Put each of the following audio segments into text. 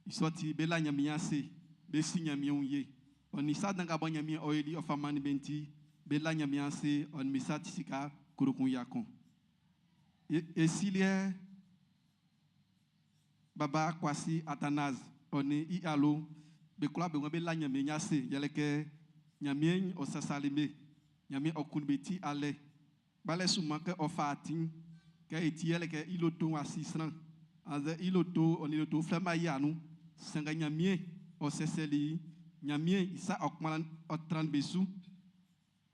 I sɔ ti be la Ɲanmiɛn ase, be si Ɲanmiɛn wun ye. Ɔ nin sa dan nga bɔ Ɲanmiɛn ɔ yoli ɔ fa mannin be'n ti, be la Ɲanmiɛn ase, ɔ nin be sa ti sika klukun ya kun. E si liɛ Baba Kwasi Athanase ɔ nin i awlo'n, be kwlaa be waan be la Ɲanmiɛn ase, yɛle kɛ Ɲanmiɛn ɔ sasali be, Ɲanmiɛn ɔ kunnin be ti alɛ. Kpalɛ sunman kɛ ɔ fa atin'n, kɛ e ti yɛle kɛ i loto'n w'a si sran, annzɛ i loto ɔ nin loto uflɛ b'a yia nun. Sanngɛ Ɲanmiɛn ɔ sɛsɛli i. Ɲanmiɛn i sa ɔ kplan ɔ trannin be su.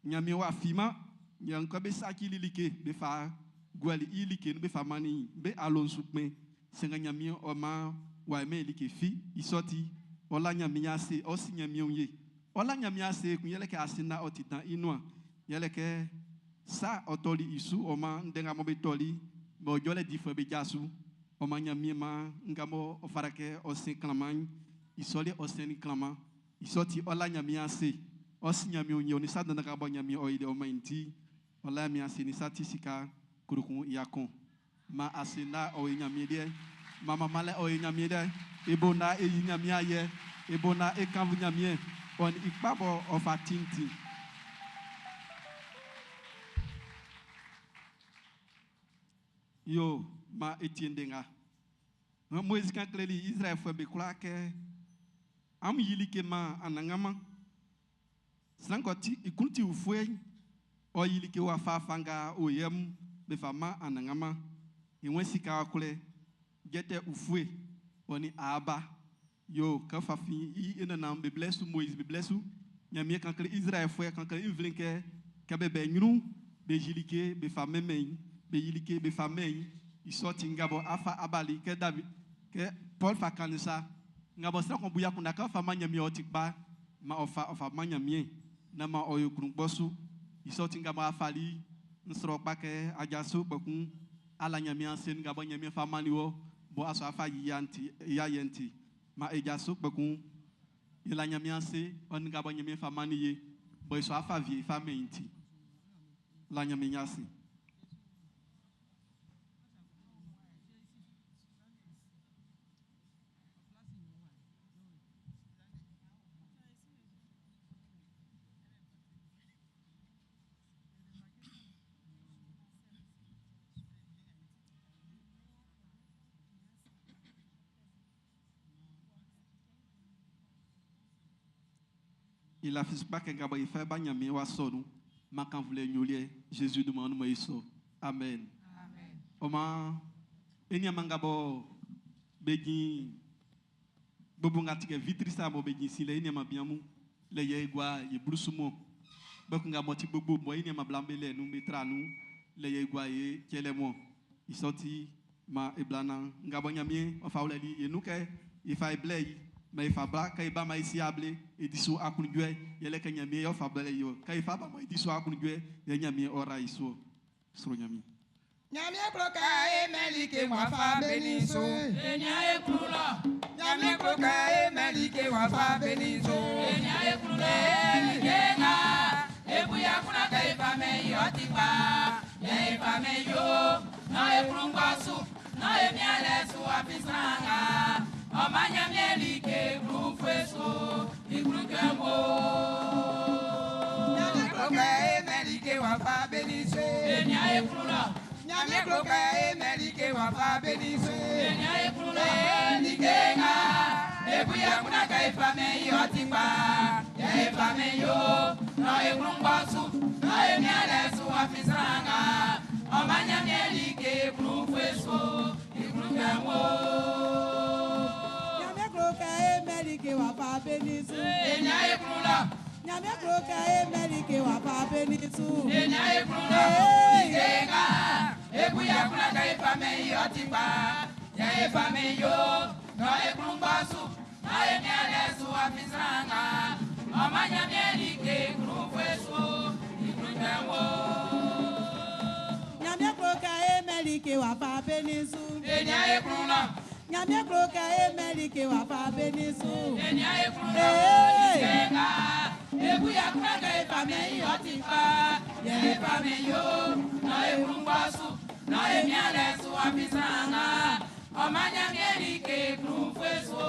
Ɲanmiɛn w'a fiman ɲrɛn kɛ be sacili like be fa guɛli i like nun be fa mannin be awlo'n su kpɛn. Sanngɛ Ɲanmiɛn ɔ maan w'a yomɛn i like fi. I sɔ ti, ɔ la Ɲanmiɛn ase, ɔ si Ɲanmiɛn wun ye. Ɔ la Ɲanmiɛn ase ekun yɛle kɛ ase nga ɔ ti dan i nuan. Yɛle kɛ sa ɔ tɔli i su, ɔ maan ndɛ nga mɔ be tɔli mɔ jɔlɛ difuɛ be ja su, ɔ maan Ɲanmiɛn maan nga mɔ ɔ fata kɛ ɔ sɛn klanman'n, i sɔ liɛ ɔ sɛnnin klanman. I sɔ ti, ɔ la Ɲanmiɛn ase, ɔ si Ɲanmiɛn wun ye, ɔ nin sa dandan nga bɔ Ɲanmiɛn ɔ yili ɔ man i'n ti, ɔ la Ɲanmiɛn ase nin sa ti sika klukun ya kun. Maan ase nga ɔ yo Ɲanmiɛn liɛ, maan manmanlɛ ɔ yo Ɲanmiɛn liɛ, e bo naan e yi Ɲanmiɛn ayɛ, e bo naan e kannvun Ɲanmiɛn, ɔ nin i kpa bɔ ɔ fa ti'n ti. Yo, maan e tie ndɛ nga. Moizi kan kleli Izraɛlfuɛ'm be kwlaa kɛ, Amun yi like man Anannganman. Sran ng'ɔ ti i klun ti ufue'n, ɔ yi like wafawafa nga o yɛ'n be fa man Anannganman, i wɛn sika ɔkwlɛ, jɛtɛ ufue, ɔ nin aaba. Yo, kɛ ɔ fa fin i nannan'm be blɛ su, Moiz be blɛ su, Nyanmiɛn kan kle Izraɛlfuɛ, kan kle i nvle'n kɛ, kɛ be bɛ i nyrun'n, be yi like be fa mɛnmɛn i, be yi like be fa mɛn i. I sɔ ti nga bɔ a fa abali kɛ David, kɛ Pɔl fa kannin sa, nga bɔ sran kun bu i akunndan kɛ ɔ fa man Nyanmiɛn ɔ ti kpa, man ɔ fa ɔ fa man Nyanmiɛn, nán man ɔ yo klunngbɔ su. I sɔ ti nga bɔ a fali, n srɛ wɔ kpa kɛ a jaso kpɛkuun a la Nyanmiɛn ase nga bɔ Nyanmiɛn fa mannin wɔ bɔ a sɔ a fa yi ya'n ti, i ayɛ'n ti. Man e jaso kpɛkuun e la Nyanmiɛn ase ɔ nin nga bɔ Nyanmiɛn fa mannin ye bɔ e sɔ a fa wie e fa mɛn i'n ti. La Nyanmiɛn ase. I lafi su kpa kɛ nga bɔ e fa e ba Nyanmiɛn wa sɔ nun, man kannvulɛ nyoliɛ Jésus dunman nun man e sɔ. Amen. Ɔ maan, e nianman nga bɔ be jin gbogbo nga ti kɛ vitri sa bɔ be jin sin lɛ e nianman bian mun lɛ yɛ e gua ye blusu mun-ɔn. Kpɛkun nga m'ɔ ti gbogbo bɔ e nianman bla'm be lɛ nun be tra nun lɛ yɛ e gua ye cɛlɛ mun-ɔn. I sɔ ti, maan e bla nan nga bɔ Nyanmiɛn ɔ fa wlɛli e nun kɛ e fa e blɛ i, man e fa bla kɛ e ba man e si able e di su aklunjuɛ, yɛlɛ kɛ Nyanmiɛn yɛ ɔ fa blɛli ye-ɔ. Kɛ e fa ba man e di su aklunjuɛ yɛ Nyanmiɛn ɔ ra e su-ɔ. Sro Nyanmiɛn. Ɲanmiɛn klo kɛ e mɛn like wafa benin su? E nian e klun lɔ. Ɲanmiɛn klo kɛ e mɛn like wafa benin su? E nian e klun lɔ. Like nga e bu i akunndan kɛ e fa mɛn i ɔ ti kpa, yɛ e fa mɛn i o. Nán e klunngbɔ su, nán e mianlɛ su, afin sran nga ɔ man Ɲanmiɛn like klun ufue su, i klun jɔ wo. Ɲanmiɛn klo kɛ e mɛn like wafa benin su? E nian e klun lɔ. Ɲanmiɛn klo kɛ e mɛn like wafa benin su? E nian e klun lɔ. Like nga e bu i akunndan kɛ e fa mɛn i ɔ ti kpa, yɛ e fa mɛn i o. Nán e klunngbɔ su, nán e mianlɛ su, afin sran nga ɔ man Ɲanmiɛn like klun ufue su, i klun jɔ wo. Ɲanmiɛn klo kɛ e mɛn like wafa benin su? E nian e klun lɔ. Ɲanmiɛn klo kɛ e mɛn like wafa benin su? E nian e klun lɔ. Like nga e bu i akunndan kɛ e fa mɛn i ɔ ti kpa, yɛ e fa mɛn i o. Nán e klunngbɔ su, nán e mianlɛ su, afin sran nga ɔ man Ɲanmiɛn like klun ufue su, i klun jɔ wo. Ɲanmiɛn klo kɛ e mɛn like wafa benin su? E nian e klun lɔ. Ɲanmiɛn klo kɛ e mɛn like wafa benin su? E nian e klun lɔ. Like nga e bu i akunndan kɛ e fa mɛn i ɔ ti kpa, yɛ e fa mɛn i o. Nán e klunngbɔ su, nán e mianlɛ su, afin sran nga ɔ man Ɲanmiɛn like klun ufue su,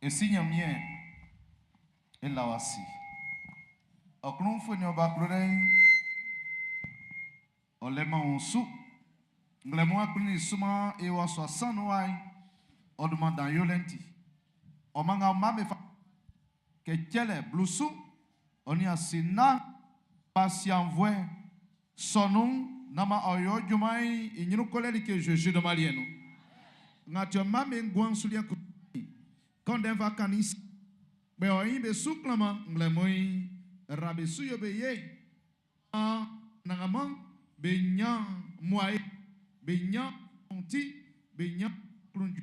Esi nyamie elawasi. Oklun ni oba klore olema onsu. Nglemo akpini suma e wa so sanu ai oduma dan yolenti. Omanga mame fa kechele blusu oni asina pasianvwe sonu nama oyo jumai inyinu koleli ke jeje de malieno. Ngatio mame ngwan sulia ku Kondem va kanis be oyin be suklama nglemoi rabe suyo be ye a nangaman be nya moye be nya onti be nya klunju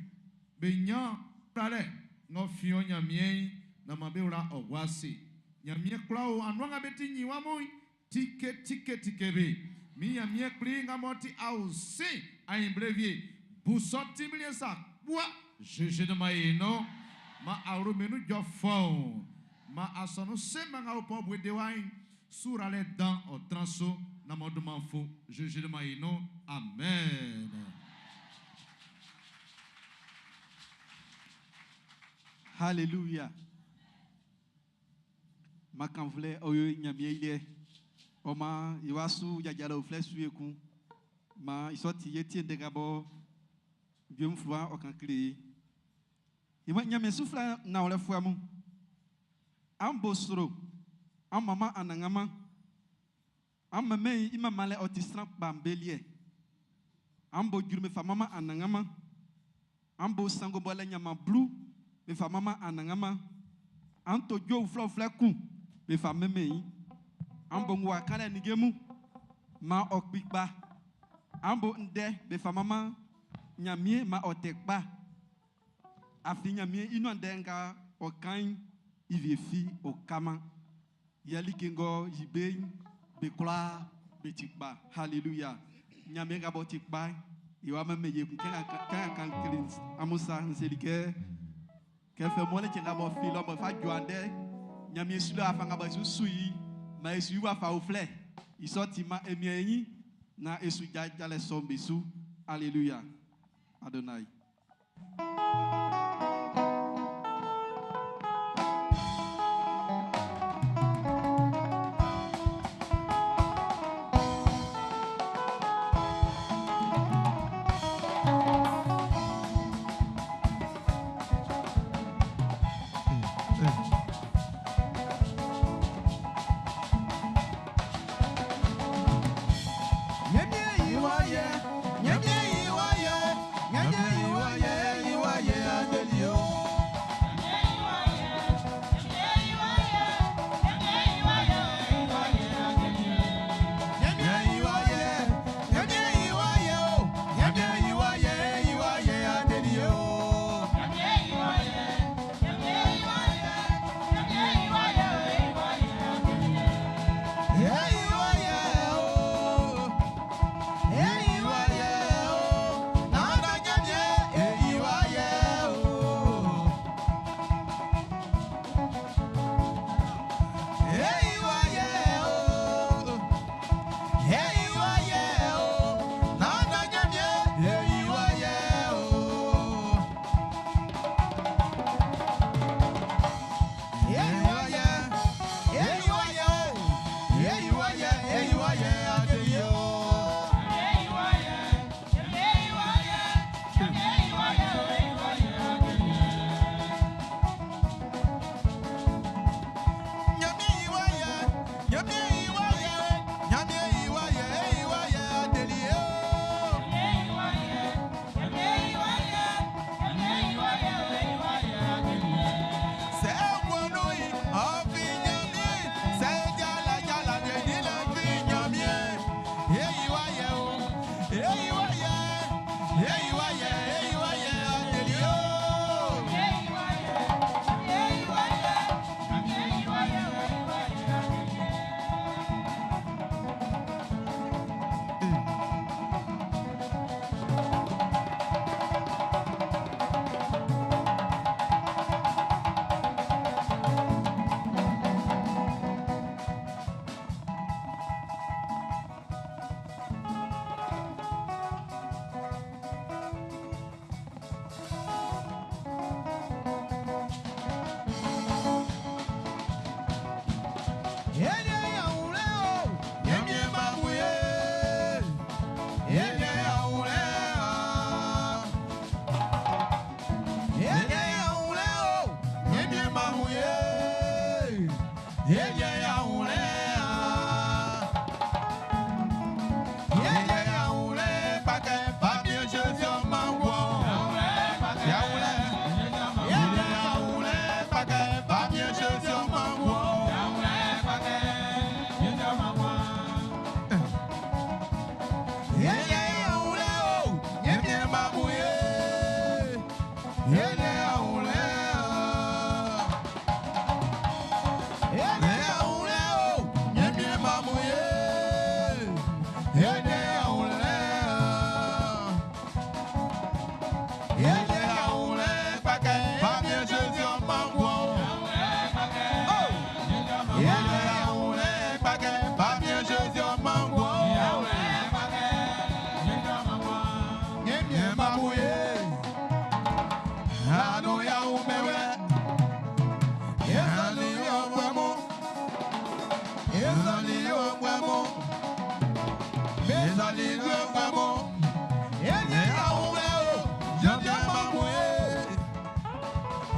be nya prale ngo fio nya mien na mabe ura ogwasi nya mie klao anwanga beti nyi wa moi tike tike tike be mi nya mie kli ngamoti ausi ayin brevier busoti milie sa kwa jeje de maino ma auro menu jofon ma asono sema nga opo bwede wain sura le dan o transo na moduma fo jeje de maino amen. Hallelujah. Makanvle oyo nyamie ile oma iwasu jajala ofle suyeku ma isoti yetie ndegabo Dwem fua ɔ kan kle ye. Iwa Ɲanmiɛn suflɛ nanwlɛfuɛ mun. An bo sro, an manman Anannganman. An mɛnmɛn i manmanlɛ ɔ ti sran kpa'm be liɛ. An bo jru be fa manman Anannganman. An bo sanngo b'ɔ lɛ nyanman 10 be fa manman Anannganman. An to jue uflɛ-uflɛ kun be fa mɛnmɛn i. An bo ngowa kanlɛ ninnge mun, man ɔ kpi kpa. An bo ndɛ be fa manman Nyanmiɛn, man ɔ tɛ kpa. Afin Nyanmiɛn i nuan ndɛ nga ɔ kan'n, i wie fi ɔ kaman. Yɛ like ng'ɔ yi be'n, be kwlaa be ti kpa. Hallelujah. Nyanmiɛn nga b'ɔ ti kpa'n, i wa mɛnmɛn i ekun. Kɛ nga kan kleli amun sa, n seli kɛ, kɛ fɛ mɔ le cɛn nga b'ɔ fi lɔ b'ɔ fa ju andɛ, Nyanmiɛn sulɛ wafa nga bɔ e su su i'n, man e su i wafa uflɛ. I sɔ ti man e mian e nyin naan e su jajalɛ sɔ'm be su. Hallelujah. Adonai.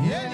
Be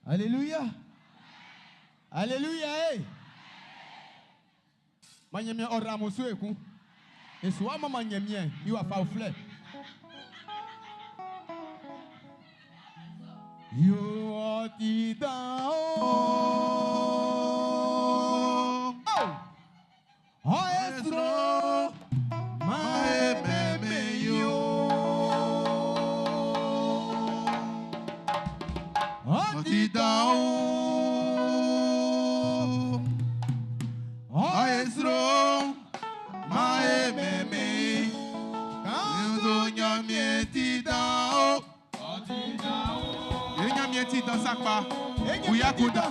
Alléluia. Alléluia. Manyemien ora mosu eku. Esuwa mama nyemien iwa fa ofle. Yo ti da o. Oh esro mae meme yo. Ti da o. Oh esro mae meme. Kanzo nyamie ti da o. Nyamie ti da sakpa. Uya kuda.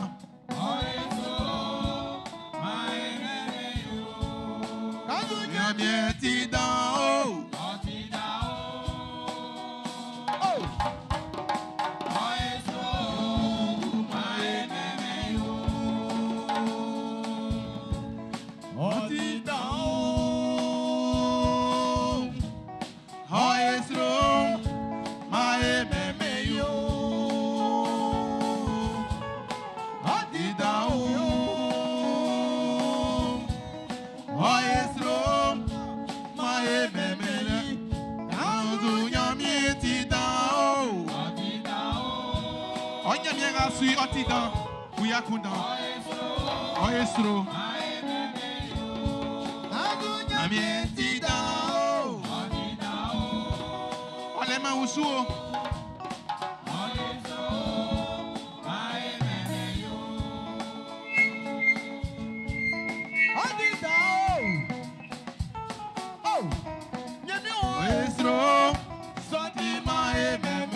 Nyamie ti da o. Otidan, Uyakundan, Oyesro, Amietidao, Olema Usuo, Oyesro, Sotima Ememe.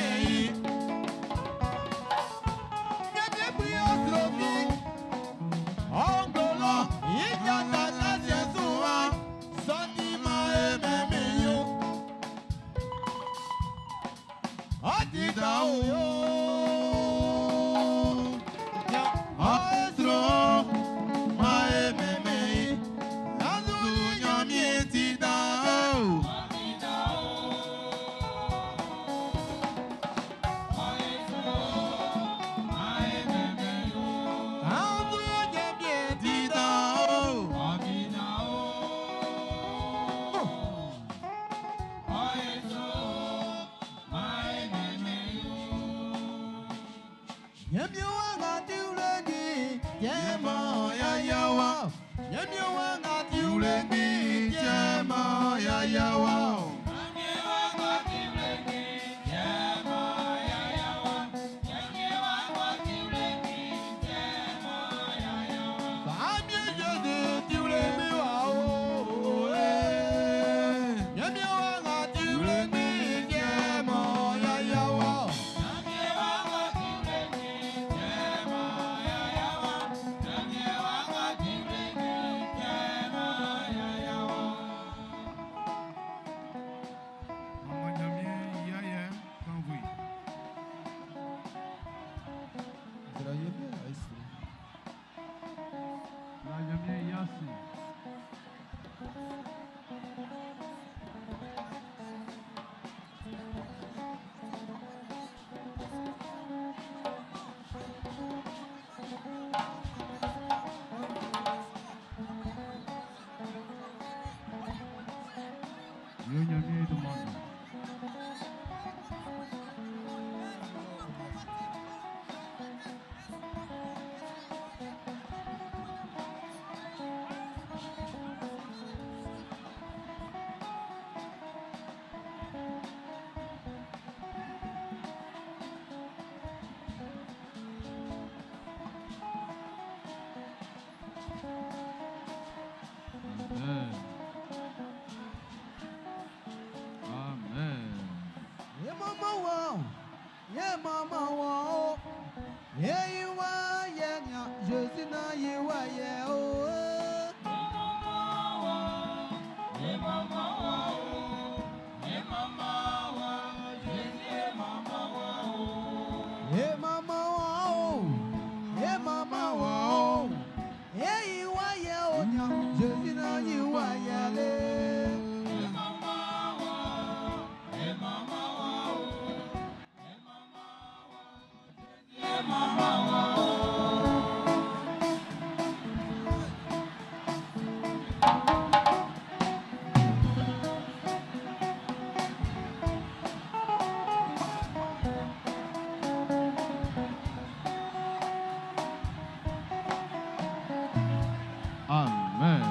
Amen.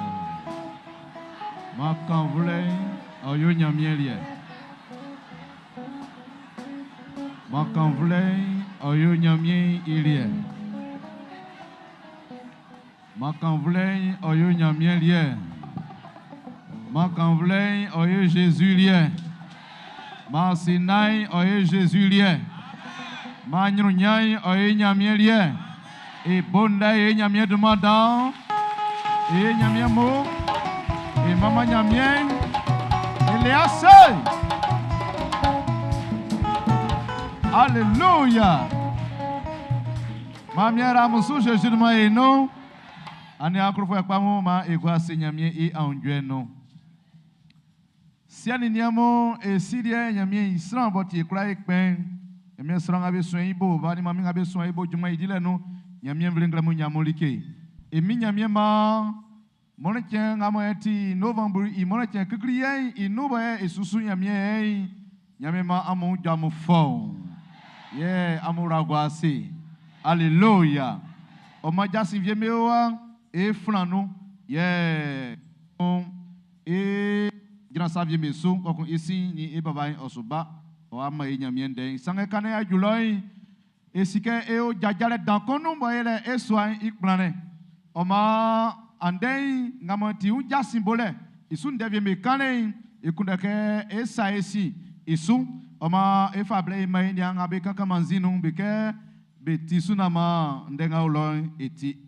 Makanvlɛ ɔ yo Ɲanmiɛn liɛ. Makanvlɛ ɔ yo Ɲanmiɛn i liɛ. Makanvlɛ ɔ yo Ɲanmiɛn liɛ. Makanvlɛ ɔ yo Jésus liɛ. Masinai ɔ yo Jésus liɛ. Manyrunyai ɔ yo Ɲanmiɛn liɛ. E bonda ye Ɲanmiɛn dunman dan. E Ɲanmiɛn mo. E mama Ɲanmiɛn. E le ase. Alléluia. Mamiara musu Jésus ma eno. Ani akrofo ekpa mu ma egua se Ɲanmiɛn i ahundwe no. Siani niamo e sirie Ɲanmiɛn i sran bɔ tie kura ekpɛn. Ɲanmiɛn sran nga be sɔn i bo, ba ni mami nga be sɔn i bo juma i dilɛ no. Ɲanmiɛn vle nglɛmu ɲamu like. E mi Ɲanmiɛn ma mɔne tiɛn nga mɔ ti novembre i mɔne tiɛn kikili yɛ i nuba yɛ e susu Ɲanmiɛn yɛ Ɲanmiɛn ma amu jamu fɔ. Yɛ amu ra gua se. Alléluia. O ma jasi vie me wa e flanu. Yɛ e jira sa vie me so kokun isi ni e baba yin osuba o ama e Ɲanmiɛn dɛ. Sange kane ya julɔ yin. E sike e o jajale dan konu bo yele e so ayin i kplane. O ma ande ngamo ti un jasi bole. Isu nde vie me kane e kunda ke e sa esi isu o ma e fa ble e ma yin yang abe kankan manzinu be ke be ti su na ma nde nga ulo eti.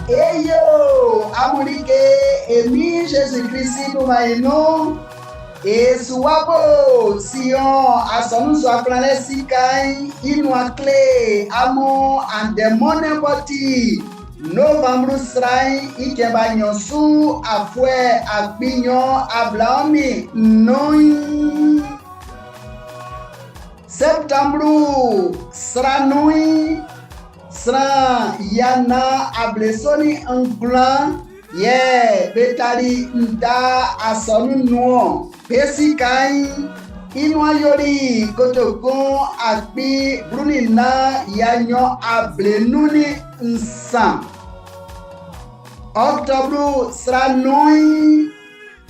Eyo, amulike emi Jésus-Christ numayinu esuwabo Sion asɔnusu akplanlɛ sikai inu akle amu andemɔnɛbɔti novembre srai ikɛba nyɔsu afɔɛ agbinyɔ ablaomi nɔi. Sɛptanblu sran nun'n, sran 479 yɛ be tali nda asɔnun'n nun-ɔn. Be sika'n i nuan yoli kotokun 14253. Ɔktɔblu sran nun'n,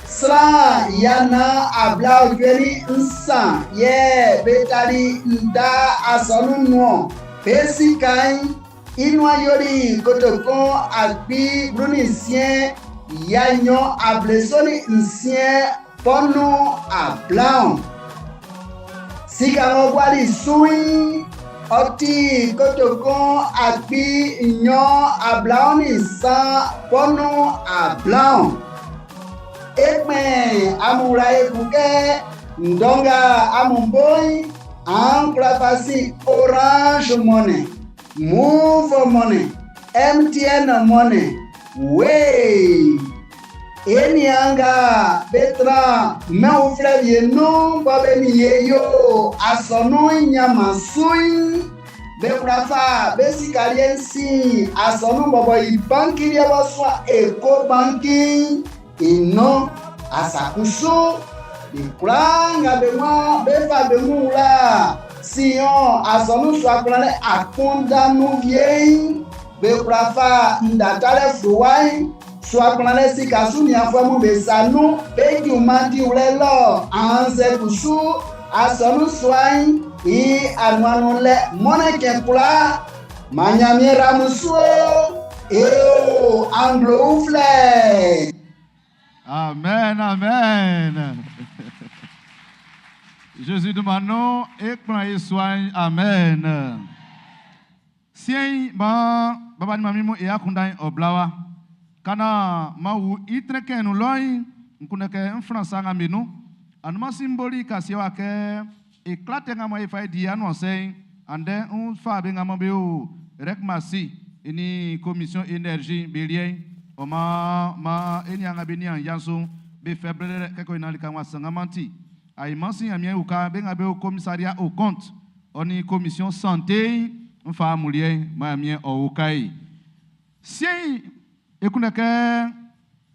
sran 483 yɛ be tali nda asɔnun'n nun-ɔn. Be sika'n i nuan yoli kotokun 16276.20. Sika ng'ɔ guali su'n, ɔ ti kotokun 2023.20. E kpɛn amun wla ekun kɛ ndɔ nga amun bo'n, an kwla fa sin Orange Money, Moov Money, MTN Money, Wave. E niaan nga be tran mɛn uflɛ wie nun bɔ be nin ye yo asɔnun'n ɲanman su'n, be kwla fa be sika liɛ'n sin asɔnun bɔbɔ i banki liɛ b'ɔ suan Ecobanki'n i nun. Asa kusu, be kwlaa nga be waan be fa be wun wla Siɔn asɔnun sua kplanlɛ akunndan nun wie'n, be kwla fa nda talɛ fluwa'n sua kplanlɛ sika su nianfuɛ mun be sa nun be junman diwlɛ lɔ annzɛ kusu asɔnun sua'n i anuan nun lɛ mɔnnɛn cɛn kwlaa. Man Ɲanmiɛn ra amun su o! E o anglo uflɛ! Amen, amen. Jésus demande nous et prend et soigne. Amen. Sien ba baba ni mami mu e akunda oblawa. Kana ma wu itreke nu loin nkune ke nfransa nga menu. Anuma symbolique asiwa ke éclate nga mo e fa di annoncé ande un fa be nga mo be o rek masi ini commission énergie belien o ma ma eni anga be ni an yanso be faible ke ko ina lika wa sanga manti ay mansi amien ou ka be nga be au commissariat au compte oni commission santé mfa mulien ma amien o kai si ekune ke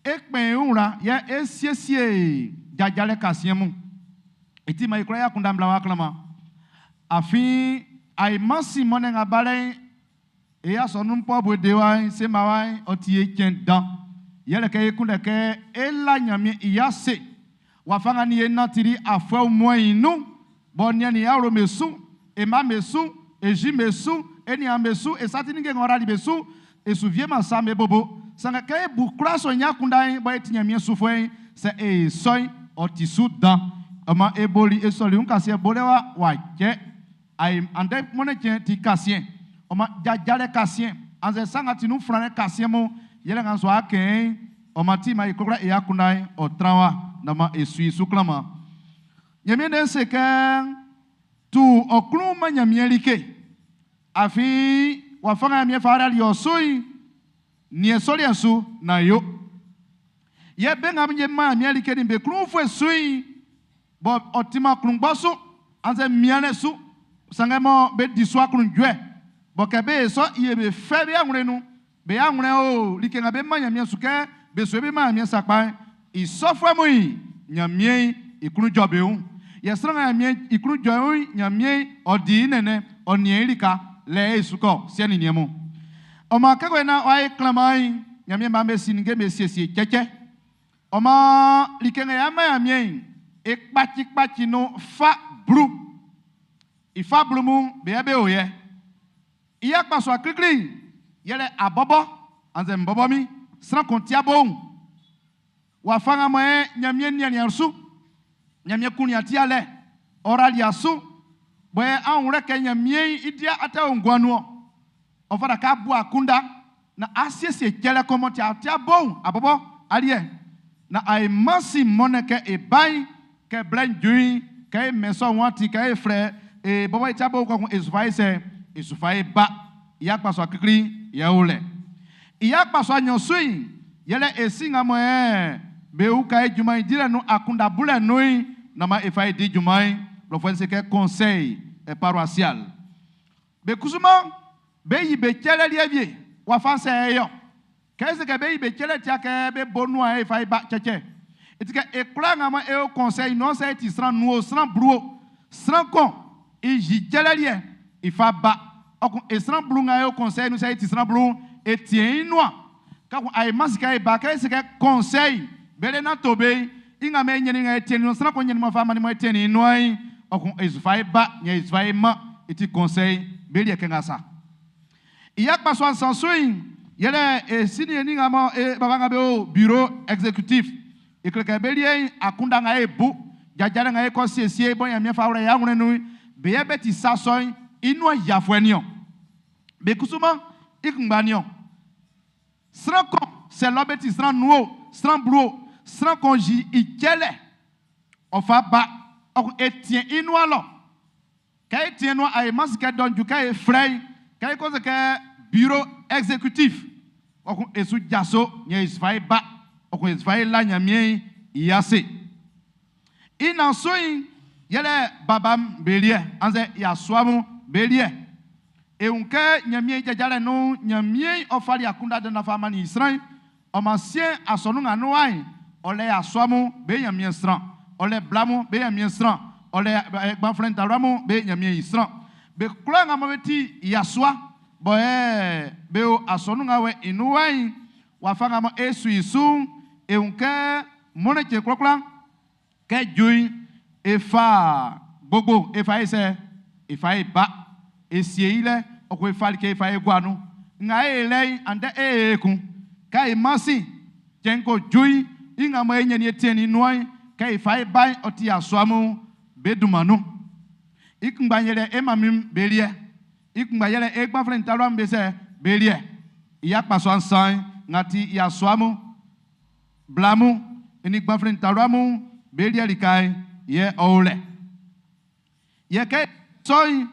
ekpen unra ye esiesie jajale kasien mu eti ma ikura ya kunda mbla wa klama afin ay mansi monen abale e ya sonu po bo de wa se ma wa o ti e chen dan yele ke ekune ke ela nyame iya se wa fanga ni na tiri afwe o mo inu bo ni ni aro mesu e ma mesu e ji mesu e ni a mesu e satini ke ngora li mesu e su vie ma sa me bobo sanga ke bu kura so nya kunda yin bo e ti nyame su fo yin se e so yin o ti su dan o ma e boli e so li un ka se bole wa wa je ay ande mone chen ti kasien o ma jajale kasien anze sanga tinu frane kasien mo yele ngan so aken o ma ti ma e kokra e akunda yin o trawa na ma e sui su klama nyame den se ke tu oklun ma nyame like afi wa fanga mi fara li osui ni esoli ensu na yo ye be nga mi ma mi like ni be klun fu esui bo otima klun gbosu anze miane su sange mo be di so klun jwe bo ke be so iye be fe be anwre nu be anwre o like nga be ma nyame su ke be so be ma mi sakpa isofo mu nyame iklun jo be un ye sran mi iklun jo un nyame odi nene oni erika le esuko se ni niemu o ma kekwe na wa eklamai nyame ma me singe me siesie cheche o ma like nga ya ma mi e pati pati no fa blu ifa blu mu be be oye iya paso aklikli yele abobo anze mbobo mi sran kon tia bon wa fanga mo e nyame ni ani su nyame kun ya tia le oral ya su bo e anwure ke nyame idia ata ongwanu o fara ka bu akunda na asiesie kele komo tia tia bon abobo alie na ay mansi moneke e bain ke blen juin ke meso wanti ke frère e bobo tia bon ko esufa se esufa e ba ya paso akikri ya ole iya paso anyosui yele esinga mo e be u ka ejuma idire nu akunda bule nui na ma efa di juma lo fo se ke conseil Paroissial. Be kusuman be yi be cɛlɛ liɛ wie wafa sɛ e yɔ. Kɛ se kɛ be yi be cɛlɛ tia kɛ be bo nua e fa e ba cɛcɛ. Eti kɛ e kura ŋa ma e o conseil non sɛ e ti sran nu o sran blu o sran kɔn i yi cɛlɛ liɛ i fa ba ɔkun e sran blu ŋa e o conseil nu sɛ e ti sran blu e tie i nua kakun ayi masika e ba kɛ se kɛ conseil bele na to be i ŋa mɛ nyɛni ŋa e tie nu sran kɔn nyɛni ma fa mani ma e tie ni nua yi ɔkun e fa e ba nyɛ e fa e ma e ti conseil bele yɛ kɛ ŋa sa. Iya kpasua nsansoin yɛlɛ e sini eni ŋa mɔ e baba ŋa be o bureau exécutif ekleke be lie akunda ŋa e bu dzadzalɛ ŋa e kɔ siesie bɔn yamia fa wlɛ ya ŋlɛ nu be yɛ be ti sa sɔin inua yafɔɛ niɔ be kusuma ikungba niɔ sran kɔn sɛlɔ be ti sran nu o sran blu o sran kɔn zi itsɛlɛ ɔfa ba ɔkun etien inua lɔ kɛ etien nua ayi masike dɔnju kɛ e flɛ yi kɛ e kɔ se kɛ bureau exécutif ɔkun esu dzaso nye esufa ye ba ɔkun esufa ye la nyamie yase ina soyin yɛlɛ babam beliɛ anzɛ yasuamu beliɛ ehun kɛ nyamie dzadzalɛ nu nyamie ɔfali akunda de nafa ma ni sran ɔma sie asɔnu ŋa nu ayi ɔlɛ yasuamu be nyamie sran ɔlɛ blamu be nyamie sran ɔlɛ gbaflɛ ntalamu be nyamie yi sran be kura ŋa ma be ti yasua bɔn be o asɔnu ŋa wɛ inu ayi wafa ŋa ma esu isu ehun kɛ mɔnɛtse kplɔkplɔ kɛ dzoe efa gbogbo efa yi sɛ efa yi ba esie yi lɛ ɔkò efa like efa yi guanu ŋa eye lɛ yi andɛ eye kun kɛ yi masi tsɛnko dzoe yi ŋa mɔ enye ni etie ni nua yi kɛ efa yi ba yi ɔti asuamu be dumanu ikungba yɛlɛ ema mi be liɛ ikungba yɛlɛ egbaflɛ ntalo be sɛ be liɛ iya kpaso ansan ŋa ti yasuamu blamu eni gbaflɛ ntalo mu be liɛ lika yi yɛ ɔwlɛ yɛ kɛ sɔyi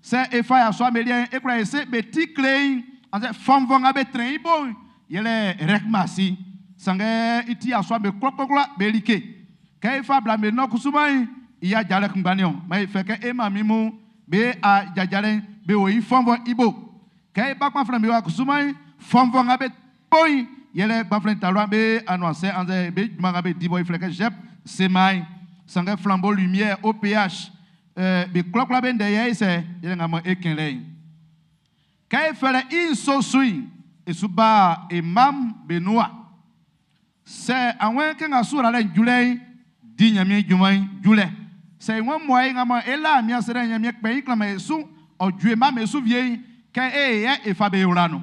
sɛ efa yasua be liɛ ekura ese be ti kle yi asɛ fɔnfɔn ŋa be trɛn yi bo yɛlɛ rɛkmasi sangɛ iti yasua be klɔklɔklɔ be like kɛ efa bla be nɔ kusuma yi iya dzalɛ kungbaniɔ mɛ ifɛ kɛ ema mi mu be a dzadzalɛ be wo yi fɔnfɔn ibo kɛ eba kpaflɛ mi wa kusuma yi fɔnfɔn ŋa be bo yi yɛlɛ gbaflɛ ntalo be anuasɛ anzɛ be juma ŋa be dibɔ iflɛ kɛ jɛp semai sangɛ flambeau lumière OPH be klɔklɔ be ndɛ yɛ sɛ yɛlɛ ŋa mɔ ekɛlɛ yi kɛ efɛlɛ inso sui esuba imam benua sɛ àwọn kɛ ŋa sura lɛ njulɛ yi di nyamie juma yi julɛ sɛ ìwọ̀n mɔ yi ŋa mɔ ela mi asɛ dɛ nyamie kpɛ yi klama esu ɔdue ma me esu vie yi kɛ eye yɛ efa be wura nu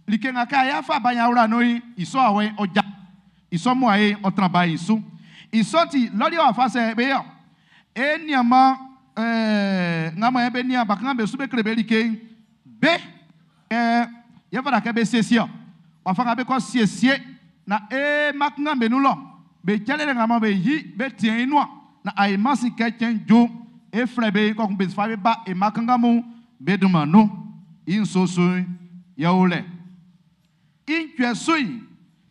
like ŋa kɛ aya fa ba nya wura nu yi isɔ awɛ ɔdza isɔ mɔ ayi ɔtran ba yi su isɔ ti lɔli wa fa sɛ be yɔ eniama ŋa mɔ yɛ be nia ba kaŋa be su be kle be like be yɛ fa kɛ be siesie wa fa ŋa be kɔ siesie na e ma kaŋa be nu lɔ be tsɛlɛ le ŋa mɔ be yi be tie yi nua na ayi masi kɛ tsɛn dzo eflɛ be kɔkun be fa be ba ema kaŋa mu be duma nu yi nsoso yɛwo lɛ intsɛ soyi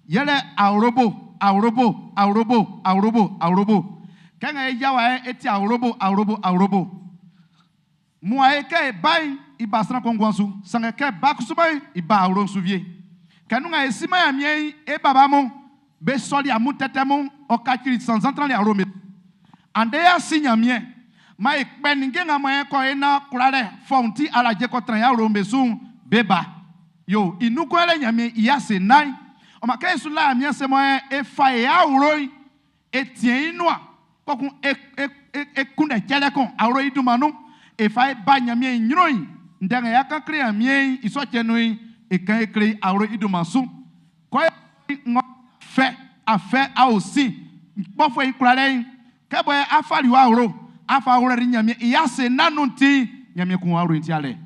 yɛlɛ aworobo aworobo aworobo aworobo aworobo kɛŋɛ eya wa yɛ eti aworobo aworobo aworobo mua ye kɛ eba yi iba sran kɔngɔn su sangɛ kɛ ba kusuba yi iba aworo su vie kɛnu esi ma ya mie yi ebaba mu be sɔli amu tɛtɛ mu ɔkatsiri sanzantran le aworo me ande ya si nyamie ma yi kpɛ ninge ŋa mɔ yɛ kɔ ena kura lɛ fɔnti aladze kɔ trɛn ya aworo me su beba yo inukɔ lɛ nyamie iya se nan ɔmɔ kɛ esu la mie se mɔ yɛ efa yi aworo yi etie yi nua kɔkun e e e ekunɛ tsɛlɛ kɔn aworo yi duma nu efa yi ba nyamie nyro yi ndɛŋɛ ya kankle nyamie isɔtsɛ nu yi ekan ekle aworo yi duma su kɔ ŋɔ fɛ afɛ awo si kpɔfɔ yi kura lɛ yi kɛbɔ yɛ afali wa aworo afa aworo ɖe nyamie iya se nanu ti nyamie kun aworo yi ti alɛ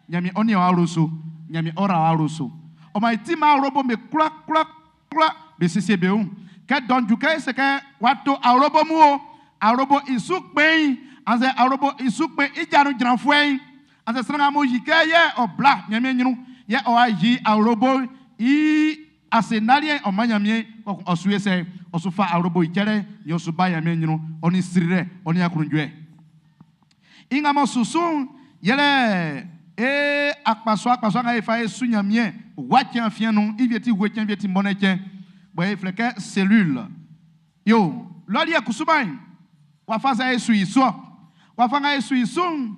nyamie ɔni aworo so nyamie ɔra aworo so ɔmɔ yi ti ma aworo bo me kura kura kura be sisi be ŋu kɛ dɔnju kɛ ese kɛ wato aworo bo mu o aworo bo isu kpɛn anzɛ aworo bo isu kpɛn idzanu dzrafɔɛ yi anzɛ srɛŋa mo yi kɛ yɛ ɔbla nyamie nyinu yɛ ɔwa yi aworo bo yi ase naliɛ ɔma nyamie ɔsu esɛ ɔsu fa aworo bo yi tsɛlɛ nye ɔsu ba nyamie nyinu ɔni siri rɛ ɔni akurundzɔɛ. I nga mɔ susu'n yɛlɛ e akpasua akpasua nga e fa e su Ɲanmiɛn wa cɛn afiɛn nun i wie ti wue cɛn wie ti mɔnɛ cɛn bɔn e flɛ kɛ cellule yo lɔli yɛ kusuman wafa sɛ e su i suɔ wafa nga e su i su'n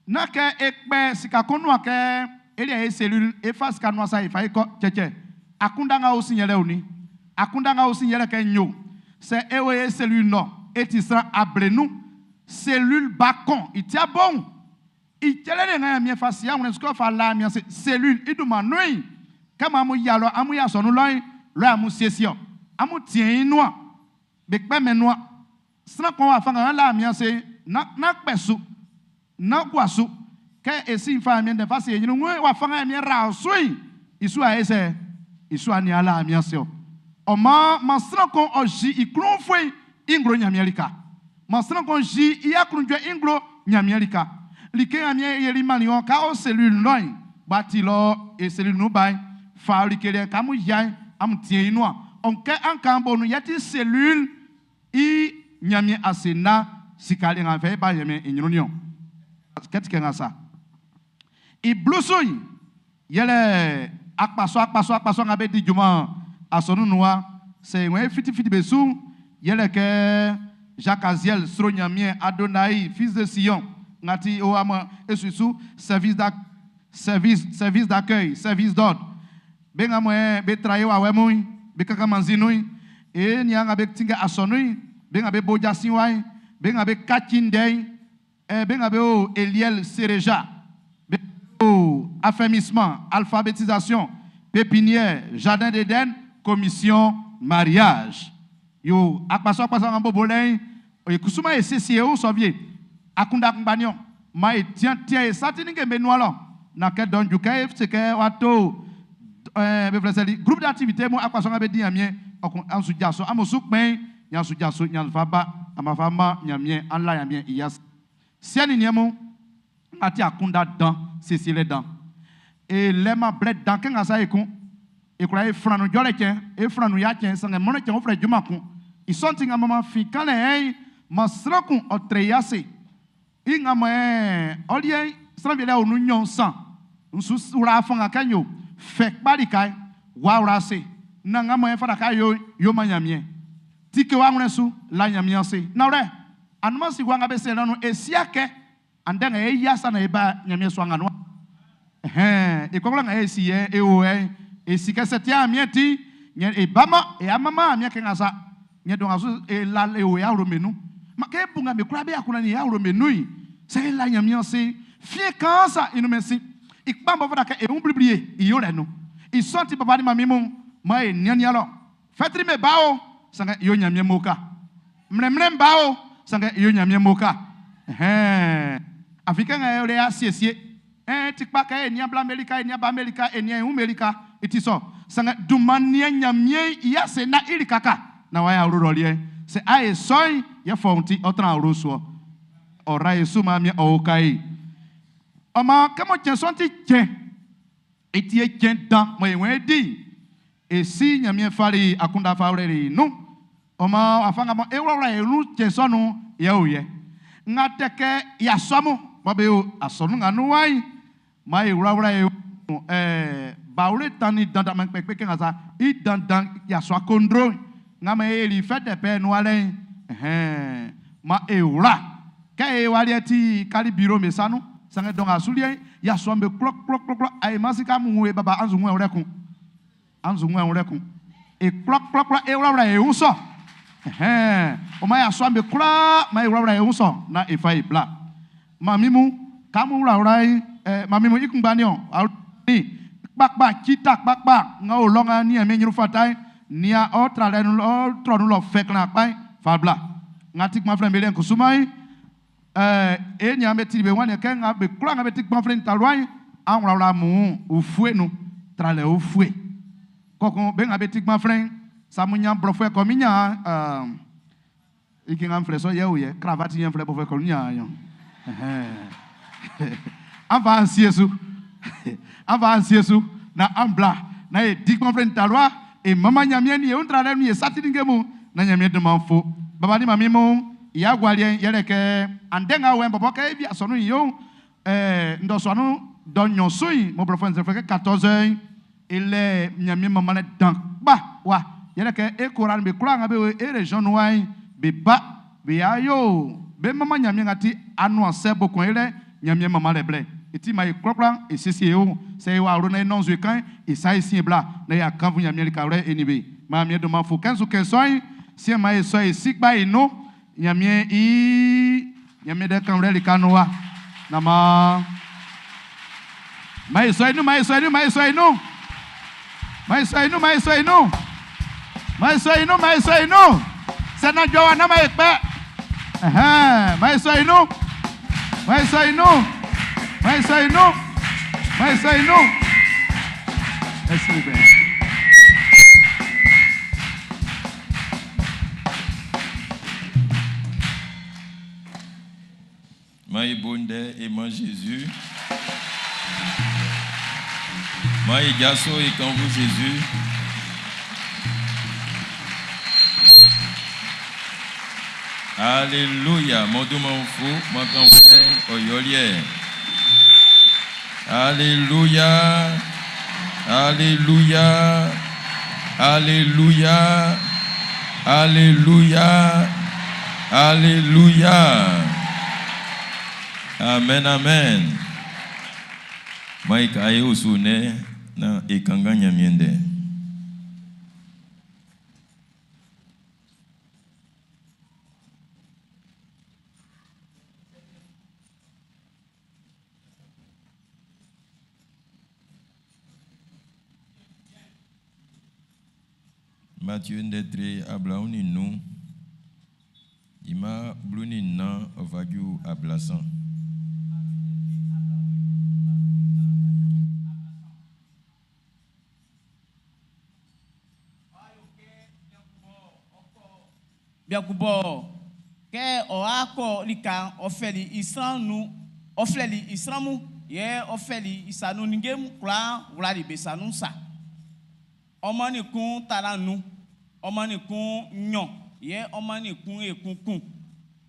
na kɛ e kpɛ sika kɔnua kɛ e liɛ e cellule e fa sika nua sa e fa e kɔ cɛcɛ akunda nga o sin yɛlɛ oni akunda nga o sin yɛlɛ kɛ nyo sɛ e wo e cellule nɔ e ti sran ablenu cellule bakɔn itia bon itsɛlɛ de nga Ɲanmiɛn fa si awon sukɔ fa la mian se cellule iduma nui kama amu yalɔ amu yasɔnu lɔyi lɔ amu siesie amu tiɛ inua be kpɛ mɛ nua sran kɔn wa fa nga la mian se na na kpɛ su na gua su kɛ esi fa mian de fa se yinu ŋue wa fa nga mian ra sui isu a ese isu ani ala mian se o ɔma ma sran kɔn ɔzi iklun foyi inglo Ɲanmiɛn lika ma sran kɔn zi iyakunjɛ inglo Ɲanmiɛn lika like Ɲanmiɛn yeli mani wɔn ka o cellule nɔyi gbati lɔ e cellule nu ba yi fa like lɛ kamu ya yi amu tiɛ inua ɔnkɛ an kan bɔ nu yɛti cellule i Ɲanmiɛn ase na sika le ŋa fɛ ba Ɲanmiɛn inyunu niɔ kɛtikɛ ŋa sa i blusu yi yɛlɛ akpaso akpaso akpaso ŋa bɛ di juma asɔnu nua sɛ ŋɔ fitifiti be su yɛlɛ kɛ Jacques Aziel Sro Ɲanmiɛn Adonai fils de Sion ŋati o ama esusu service d'ac service service d'accueil service d'ordre be ŋa mɔ be traye wa wɛ mu be kaka manzinu yi e nia ŋa be tinga asɔnu yi be ŋa be bodjasi wa yi be ŋa be katsi ndɛ yi ɛ be ŋa be o Eliel Sereja be o affermissement alphabétisation pépinière jardin d'Éden commission mariage yo akpaso akpaso ŋa bobo lɛ yi oyekusuma esiesie wo sɔvie akundakungbanio ma e tiɛ tiɛ e satini ke be nua lɔ na kɛ dɔnju kɛ se kɛ wa to be filɛ sɛli groupe d'activité mu akpaso ŋa be di Ɲanmiɛn ɔkun ansu dzaso amusu kpɛn nyansu dzaso nyanfa ba amafa ma Ɲanmiɛn an la Ɲanmiɛn iya siɛni niɛ mu ati akunda dan siesie lɛ dan e lɛ ma blɛ dan kɛ ŋa sa ekun ekura e franu jɔlɛ tsɛ e franu ya tsɛ sangɛ mɔnɛ tsɛ wo filɛ juma kun isɔnti ŋa mama fi kan lɛ ɛyin ma sran kun ɔtrɛ yase i ŋa mɔ ɛɛ ɔliɛ sran bi lɛ onu nyɔ san nsu wura afɔ ŋa kɛ nyo fɛ kpali ka yi wa wura se na ŋa mɔ ɛfɛ ka yo yo ma Ɲanmiɛn tike wa ŋlɛ su la Ɲanmiɛn se nawlɛ anumasi wa ŋa bɛ se lɛnu esia kɛ andɛ ŋa eya sa na eba Ɲanmiɛn sɔ ŋa nua ɛhɛn ekɔkɔlɔ ŋa esi yɛ ewo yɛ esi kɛsɛ tia miɛ ti nyɛ ebama eyamama miɛ kɛ ŋa sa nyɛ dɔn ŋa so ela ewo ya wuro menu ma ke bunga mi kura be akuna ni ya wuro menu yi sɛ ela Ɲanmiɛn se fie kan sa inu mɛ si ikpambɔ fana kɛ eŋu blibli ye iyo lɛ nu isɔnti papa ni mami mu ma ye niania lɔ fɛtiri mɛ bawo sangɛ iyo Ɲanmiɛn mo ka mlɛmlɛ bawo sangɛ iyo Ɲanmiɛn mo ka ɛhɛn afi kɛ ŋa yɛ ya siesie ɛn tikpa kɛ enia bla Amerika enia ba Amerika enia ehu Amerika eti sɔ sangɛ dumania Ɲanmiɛn iya se na iri kaka na wa ya wuro rɔ liɛ sɛ a ye sɔn yɛ fɔ ŋuti ɔtran wuro soɔ ɔra yesu ma mi ɔwɔ ka yi ɔmɔ kɛmɔ tsɛ sɔn ti tsɛ eti ye tsɛ dan mɔ ìwé di esi Ɲanmiɛn fali akunda fa wlɛ li nu ɔmɔ afanga mɔ ewlawla enu tsɛ sɔnu yɛ o yɛ ŋa tɛ kɛ yasɔmu mɔ be o asɔnu ŋa nu wayi ma ye wlawla ye bawule tan ni dandan mɛ kpɛkpɛ kɛ ŋa sa i dandan yasɔ akondro ŋa mɛ eli fɛ dɛpɛ nualɛ ɛhɛn ma ewla kɛ ewaliɛ ti kali biro me sanu sangɛ dɔn asuliɛ yasɔ me klɔ klɔ klɔ klɔ ayi masi ka mu ye baba anzu ŋu ɛwlɛ kun anzu ŋu ɛwlɛ kun e klɔ klɔ klɔ ewlawla ewu sɔ ɛhɛn o ma yasɔ me klɔ ma ewlawla ewu sɔ na efa yi bla mami mu kamu wlawla yi mami mu ikugbani o awo ni kpakpa tsita kpakpa ŋa o lɔ ŋa ni ɛmɛ nyiru fata yi nia ɔtra lɛ nu ɔtrɔ nu lɔ fɛ klan akpa yi fa bla ŋa ti kuma filɛ mi lɛ nkusuma yi e nya be ti be wani kɛ ŋa be kura ŋa be ti kuma filɛ ntalua yi awlawla mu ofue nu tra lɛ ofue kɔkɔ be ŋa be ti kuma filɛ samu nya blɔfɛ kɔ mi nya ike ŋa filɛ sɔ yɛ o yɛ cravate nya filɛ bɔfɛ kɔ nya yɔ an fa an sie su an fa an sie su na an bla na ye di kuma filɛ ntalua e mama Ɲanmiɛn ni ye n tra lɛ nu ye satini ke mu na Ɲanmiɛn dama fo baba ni mami mu. Ya agualiɛ yɛlɛ kɛ andɛ nga wɛn bɔbɔ kɛ ebi asɔnu yi yo ndɔsua nu dɔ nyɔ sui mo blɔfɔ nzɛfɛ kɛ 14 heures ele Ɲanmiɛn manmanlɛ dan kpa wa yɛlɛ kɛ e chorale be kwlaa nga be wo e région nu wa yi be ba be ya yo be manman Ɲanmiɛn nga ti anuansɛ bo kun yɛlɛ Ɲanmiɛn manmanlɛ blɛ eti ma ye klɔklɔ esiesie o sɛ ye wa ro na ye nɔnzue kan esa ye sie bla na ye akanfu Ɲanmiɛn lika wlɛ enibe ma miɛ do ma fo kɛnsu kɛnsɔn sie ma ye sɔ ye sikpa yi no Ɲanmiɛn i Ɲanmiɛn dɛ kan wlɛ lika nu wa nama ma ye sɔ yi nu ma ye sɔ yi nu ma ye sɔ yi nu ma ye sɔ yi nu ma ye sɔ yi nu ma ye sɔ yi nu ma ye sɔ yi nu sɛnɛ jɔ wa na ma ye kpɛ ɛhɛn ma ye sɔ yi nu ma ye sɔ yi nu ma ye sɔ yi nu ma ye sɔ yi nu. Merci Hubert. Maï Bonde et moi Jésus. Maï Gasso et quand vous Jésus. Alléluia. Mon doux, mon fou, mon camboulin, oyolier. Alléluia. Alléluia. Alléluia. Alléluia. Alléluia. Amen, amen. Mike aye osune na ekanga nyamiende. Matthieu ndetre ablauni nu. Ima bluni na ovaju ablasan. Biakubo kɛ ɔakɔ lika ɔfɛli isanu ɔflɛli isramu yɛ ɔfɛli isanu nige kura wlali besanu sa ɔmɔni kun tara nu ɔmɔni kun nyɔ yɛ ɔmɔni kun ekunkun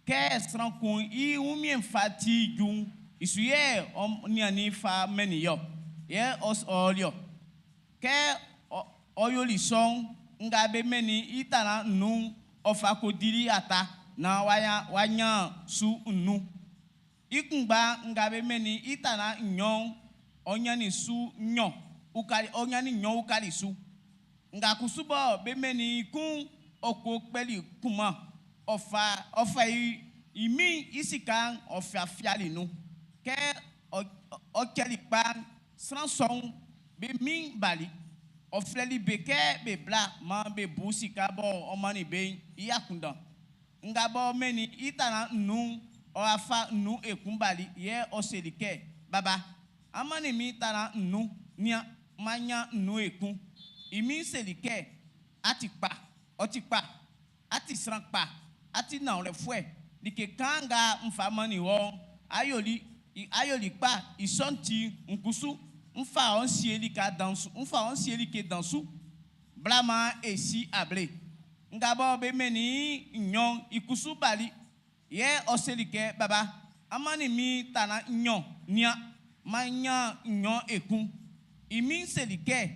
kɛ sran kun i wumien fa ti ju isu yɛ ɔniani fa mɛni yɔ yɛ ɔliɔ kɛ ɔyoli sɔn nga be mɛni i tara nu ɔfa ko dili ata na waya wanya su nu ikungba nga be mɛni i tara nyɔ ɔnyani su nyɔ ukali ɔnyani nyɔ ukali su nga kusubɔ be mɛni kun ɔko kpɛli kuma ɔfa ɔfa yi imi isika ɔfia fiali nu kɛ ɔtsɛli kpa sran sɔn be mi bali ɔflɛli be kɛ be bla ma be bu sika bɔ ɔmani be iyakundan nga bɔ mɛni itana nu ɔafa nu ekunbali yɛ ɔseli kɛ baba amani mi tana nu nia manya nu ekun imi seli kɛ ati kpa ɔti kpa ati sran kpa ati nawlɛ fuɛ like kan nga nfa mani wɔ ayoli ayoli kpa isɔnti nkusu nfa ɔnsieli ka dansu nfa ɔnsieli ke dansu blama esi able nga bɔ be mɛni nyɔ ikusu bali yɛ ɔseli kɛ baba amani mi tana nyɔ nia manya nyɔ ekun imi seli kɛ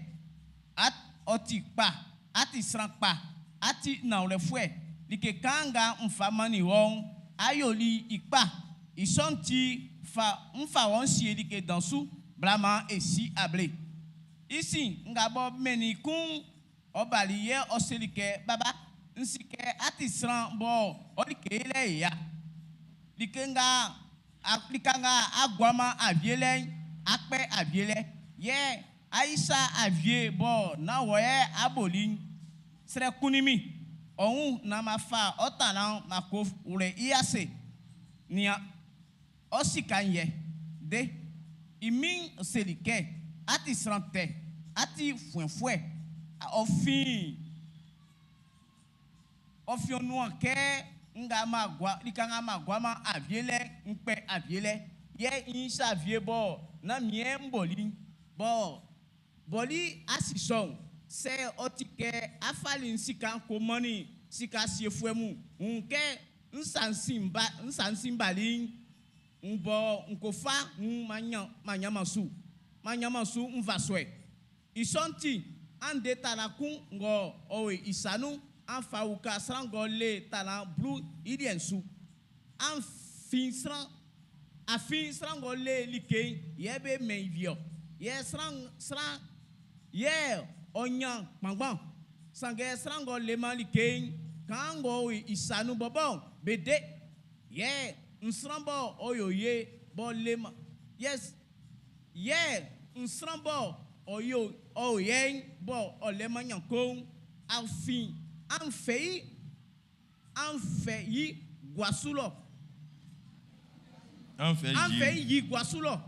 at ɔti kpa ati sran kpa ati nawlɛ fuɛ like kan nga nfa mani wɔ ayoli ikpa isɔnti fa nfa ɔnsieli ke dansu blama esi able isi nga bɔ mɛni kun ɔbali yɛ ɔseli kɛ baba nsi kɛ ati sran bɔ ɔlike lɛ ya like nga lika nga aguama avie lɛ akpɛ avie lɛ yɛ ayisa avie bɔ na wɔ yɛ aboli srɛ kunimi ɔhun na ma fa ɔtana ma ko wlɛ iyase nia ɔsika yɛ de imi seli kɛ ati sran tɛ ati fuɛfuɛ ɔfin ɔfiɔnua kɛ nga ma gua lika nga ma gua ma avie lɛ ŋkpɛ avie lɛ yɛ insa avie bɔ na mie ŋbɔli bɔ bɔli asisɔn sɛ ɔti kɛ afali sika ko mɔni sika siefuɛ mu ŋkɛ N sa n sin bali n bɔ n ko fa n ma ɲa ma ɲama su ma ɲama su n fa sɔɛ i sɔn ti an de tala kun ngɔ ɔwe isanu an fa wuka sran ngɔ le tala blu i diɛ su an fin sran afin sran ngɔ le like yɛ be mɛ i viɔ yɛ sran sran yɛ ɔnya kpangbɔn sanngɛ sran ngɔ leman like kan ngɔ isanu bɔbɔ be de yɛ nsran bɔ ɔyɔ ye bɔ leman yes yɛ nsran bɔ ɔyɔ ɔyɛ bɔ ɔlɛman nyanko afin anfɛ yi anfɛ yi guasu lɔ An fɛ anfɛ yi. yi guasu lɔ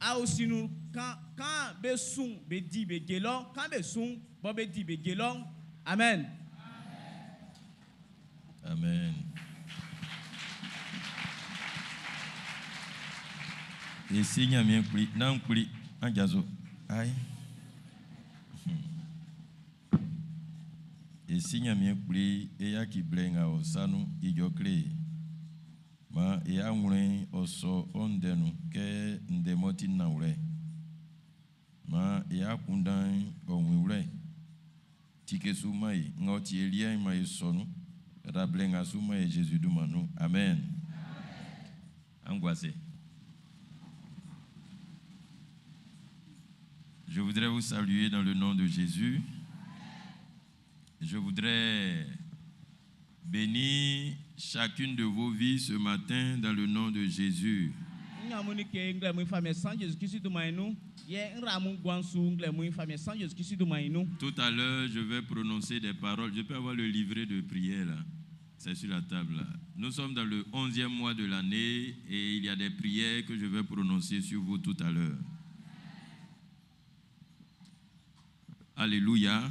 awosinu kan kan be sun be di be je lɔ kan be sun bɔ be di be je lɔ amen. Amen. E si Ɲanmiɛn kpli, nán kpli, an jaso. Ayi. E si Ɲanmiɛn kpli, e yaki blɛ nga ɔ sa nun ijɔ kle e. Ma e awlɛn ɔ sɔ ɔ ndɛ nun kɛ ndɛ m'ɔ ti nanwlɛ. Ma e akunndan'n ɔ wun i wlɛ. Tike su man e, nga ɔ ti e liɛ'n man e sɔ nun. Ra blɛ nga su man e Jésus dunman nun. Amen. Angoissé. Je voudrais vous saluer dans le nom de Jésus. Je voudrais bénir chacune de vos vies ce matin dans le nom de Jésus. N ni ke nglɛ mu ifamɛ san Jésus Christ dunman yi nu yɛ n ra mu guan su nglɛ mu ifamɛ san Jésus Christ dunman yi nu. Tout à l'heure, je vais prononcer des paroles. Je peux avoir le livret de prière là. C'est sur la table là. Nous sommes dans le 11e mois de l'année et il y a des prières que je vais prononcer sur vous tout à l'heure. Alléluia.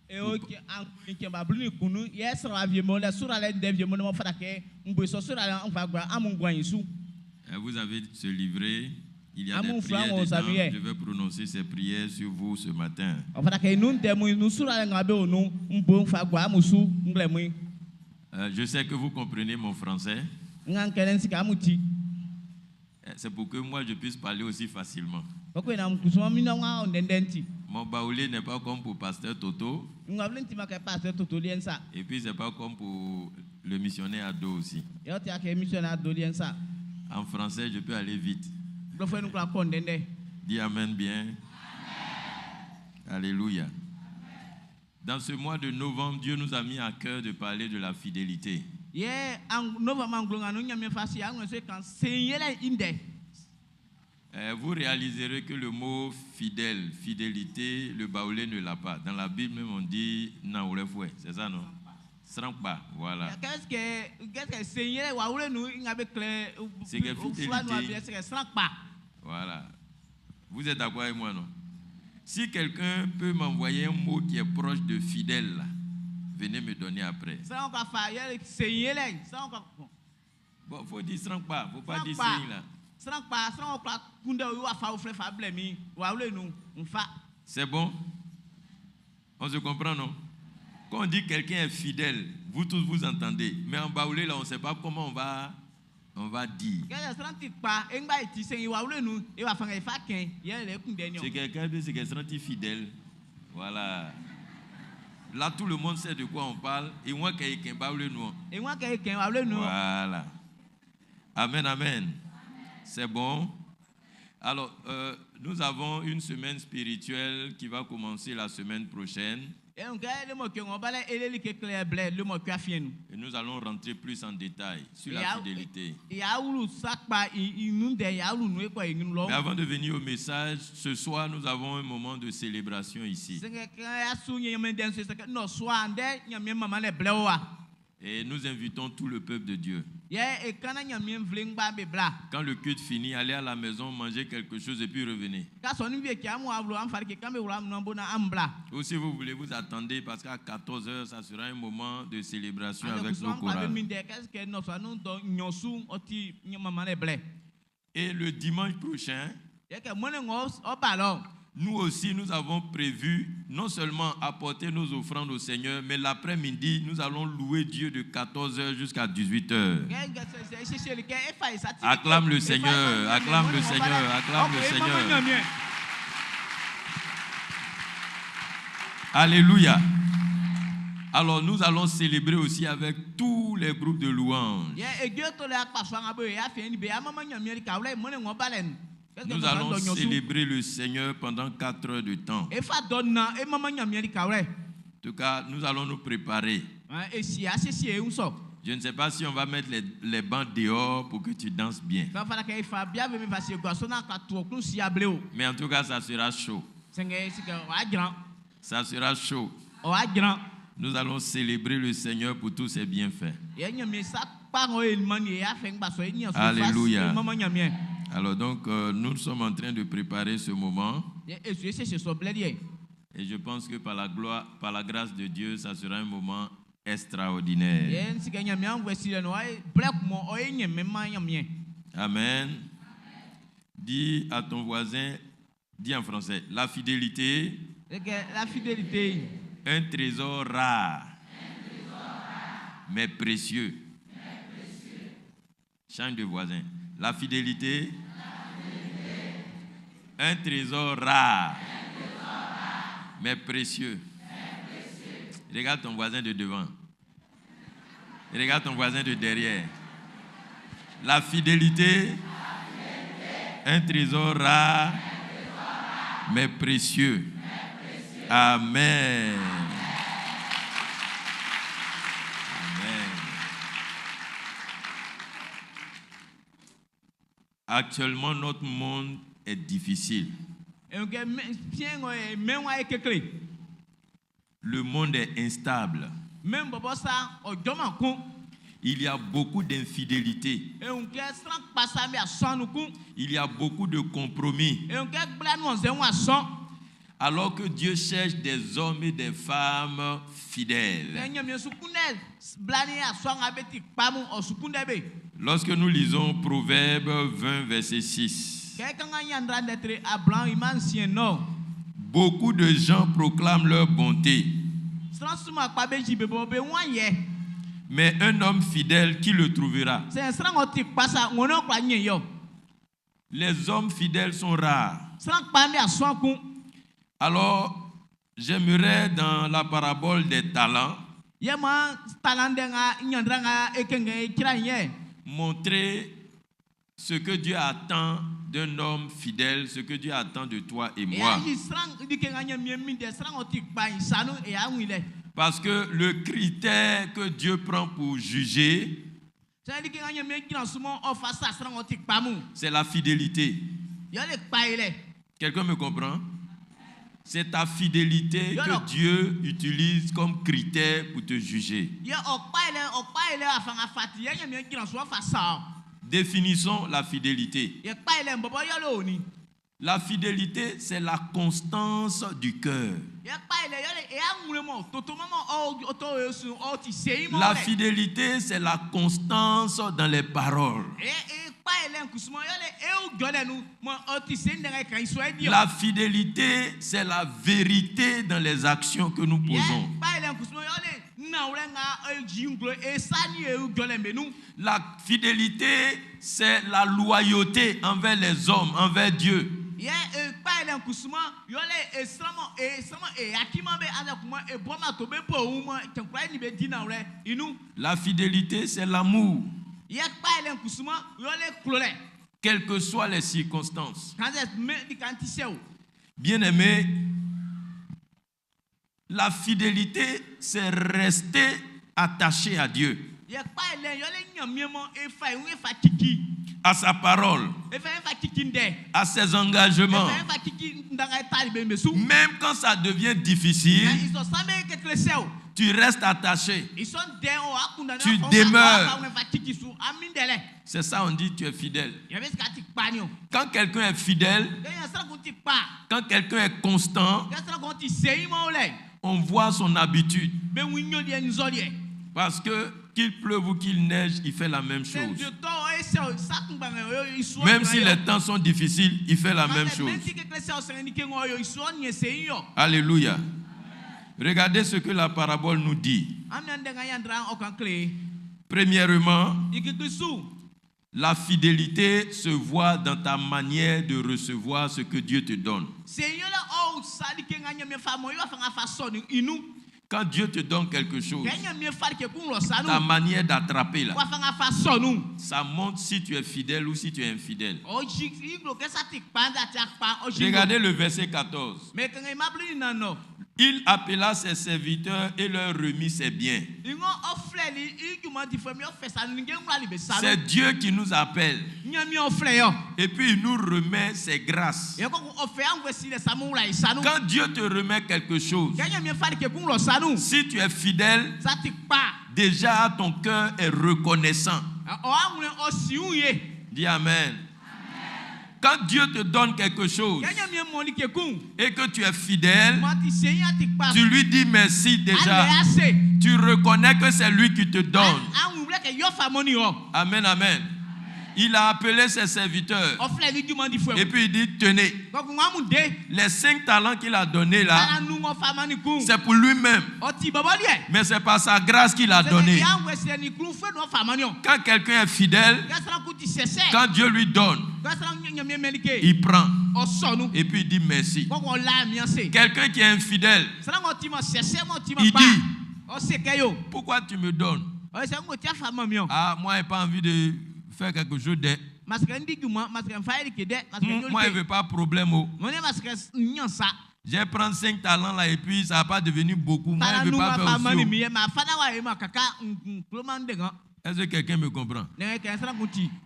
E o ke an ke ba blu ni kunu yɛ sɔrɔ a vie mo lɛ sora lɛ ndɛ vie mo ne mo fara kɛ nboe sɔ sora lɛ nfa gba amu guan yi su. Vous avez ce livret. Il y a des Amu prières flan o dedans. saluye. Je vais prononcer ces prières sur vous ce matin. O fara kɛ nu ndɛ mu nu sora lɛ ŋa be o nu nbo nfa gba amu su nglɛ mu. Je sais que vous comprenez mon français. Ŋa nkɛlɛ nsika amu ti. C'est pour que moi je puisse parler aussi facilement. O ko na kusuma mi na ŋa ndɛndɛ nti. Mon baoulé n'est pas comme pour Pasteur Toto. Ŋa bile nti ma kɛ pasteur Toto lien sa. Et puis c'est pas comme pour le missionnaire Ado aussi. Yɛ ti a kɛ missionnaire Ado lien sa. En français, je peux aller vite. Blɔfɔ nu kura kɔ ndɛndɛ. Dis Amen bien. Alléluia. Dans ce mois de novembre, Dieu nous a mis à cœur de parler de la fidélité. Yɛ an novembre anglo ŋa nu nyame fa si aŋlɔ se kan sen yɛlɛ indɛ. Vous réaliserez que le mot fidèle, fidélité, le baoulé ne l'a pas. Dans la Bible même, on dit naoulefoué. C'est ça, non? Srankpa, voilà. Qu'est-ce que sen yɛlɛ wa wule nu ŋa be kle. C'est que fidélité. C'est que srankpa. Voilà. Vous êtes d'accord avec moi, non? Si quelqu'un peut m'envoyer un mot qui est proche de fidèle, là, venez me donner après. Srankpa fa yɛlɛ sen yɛlɛ srankpa. Bon, faut dire srankpa, faut pas dire Srankpa. signe là. Srankpa srankpa kunde wa fa ofle fa ble mi wa wule nu nfa. C'est bon? On se comprend, non? Quand on dit quelqu'un est fidèle, vous tous vous entendez. Mais en baoulé, là, on ne sait pas comment on va dire. Kɛlɛ sranti kpa engba eti sen wa wule nu e wa fanga fa kɛn yɛlɛ kunde ni. C'est quelqu'un, c'est quelqu'un qui est fidèle. Voilà. Là, tout le monde sait de quoi on parle. Et moi, quelqu'un baoulé nous. E wa kɛ kɛn wa wule nu. Voilà. Amen, amen. C'est bon. Alors, nous avons une semaine spirituelle qui va commencer la semaine prochaine. E nke le mo ke ŋɔ balɛ eleli ke kle blɛ le mo ke afie nu. Et nous allons rentrer plus en détail sur la fidélité. Ya wulu sakpa i nu dɛ ya wulu nu ekɔ inu lɔ. Mais avant de venir au message, ce soir, nous avons un moment de célébration ici. Sɛgɛ kɛ ya su nyɛmɛ dɛ so sɛgɛ nɔ sɔ andɛ nyɛmɛ mama lɛ blɛ wa. Et nous invitons tout le peuple de Dieu. Yɛ ekana nyɛmɛ vle ŋgba be bla. Quand le culte finit, allez à la maison, manger quelque chose et puis revenez. Ka sɔn ni vie ke amu awlo am fari ke kan be wula nu bona am bla. Ou si vous voulez, vous attendez parce qu'à 14h, ça sera un moment de célébration Ande avec kusu nos am kpa be chorales. mi dɛ kɛse ke nɔ sɔ nu dɔ nyɔsu ɔti nye mama lɛ blɛ. Et le dimanche prochain, Yɛ kɛ mɔne ŋɔ ɔba lɔ. Nous aussi, nous avons prévu non seulement apporter nos offrandes au Seigneur, mais l'après-midi, nous allons louer Dieu de 14h jusqu'à 18h. Acclame le Seigneur, acclame le Seigneur, acclame le Seigneur. Alléluia. Alors nous allons célébrer aussi avec tous les groupes de louanges. Nous allons célébrer le Seigneur pendant 4 heures de temps. En tout cas, nous allons nous préparer. Je ne sais pas si on va mettre les bancs dehors pour que tu danses bien. Mais en tout cas, ça sera chaud. Ça sera chaud. Nous allons célébrer le Seigneur pour tous ses bienfaits. Alléluia. Alors donc, nous sommes en train de préparer ce moment. Et je pense que par la gloire, par la grâce de Dieu, ça sera un moment extraordinaire. Amen. Dis à ton voisin, dis en français, la fidélité. La fidélité. Un trésor rare, mais précieux. Change de voisin. La fidélité, un trésor rare, mais précieux. Regarde ton voisin de devant. Regarde ton voisin de derrière. La fidélité, un trésor rare, mais précieux. Amen. Amen. Actuellement, notre monde est difficile. Le monde est instable. Il y a beaucoup d'infidélité. Il y a beaucoup de compromis. Alors que Dieu cherche des hommes et des femmes fidèles. Lorsque nous lisons Proverbe 20, verset 6, beaucoup de gens proclament leur bonté, mais un homme fidèle, qui le trouvera? Les hommes fidèles sont rares. Alors, j'aimerais dans la parabole des talents montrer ce que Dieu attend d'un homme fidèle, ce que Dieu attend de toi et moi. Parce que le critère que Dieu prend pour juger, c'est la fidélité. Quelqu'un me comprend? C'est ta fidélité que Dieu utilise comme critère pour te juger. Définissons la fidélité. La fidélité, c'est la constance du cœur. La fidélité, c'est la constance dans les paroles. La fidélité, c'est la vérité dans les actions que nous posons. La fidélité, c'est la loyauté envers les hommes, envers Dieu. La fidélité, c'est l'amour. Quelles que soient les circonstances. Bien-aimé, la fidélité, c'est rester attaché à Dieu, à sa parole, à ses engagements. Même quand ça devient difficile, tu restes attaché. Tu demeures. C'est ça, on dit tu es fidèle. Quand quelqu'un est fidèle, quand quelqu'un est constant, on voit son habitude. Parce que qu'il pleuve ou qu'il neige, il fait la même chose. Même si les temps sont difficiles, il fait la même chose. Alléluia. Regardez ce que la parabole nous dit. Premièrement, la fidélité se voit dans ta manière de recevoir ce que Dieu te donne. Quand Dieu te donne quelque chose, ta manière d'attraper là, ça montre si tu es fidèle ou si tu es infidèle. Regardez le verset 14. Il appela ses serviteurs et leur remit ses biens. C'est Dieu qui nous appelle. Et puis il nous remet ses grâces. Quand Dieu te remet quelque chose, si tu es fidèle, déjà ton cœur est reconnaissant. Dis Amen. Quand Dieu te donne quelque chose et que tu es fidèle, tu lui dis merci déjà. Tu reconnais que c'est lui qui te donne. Amen, amen. Il a appelé ses serviteurs. Et puis il dit, tenez, les 5 talents qu'il a donnés là, c'est pour lui-même. Mais c'est par sa grâce qu'il a donné. Quand quelqu'un est fidèle, quand Dieu lui donne, il prend. Et puis il dit merci. Quelqu'un qui est infidèle, il dit, pourquoi tu me donnes? Ah, moi, je n'ai pas envie de faire quelque chose de. Moi, je ne veux pas de problème. J'ai pris 5 talents là et puis ça n'a pas devenu beaucoup. Moi, je ne veux pas faire aussi. Est-ce que quelqu'un me comprend?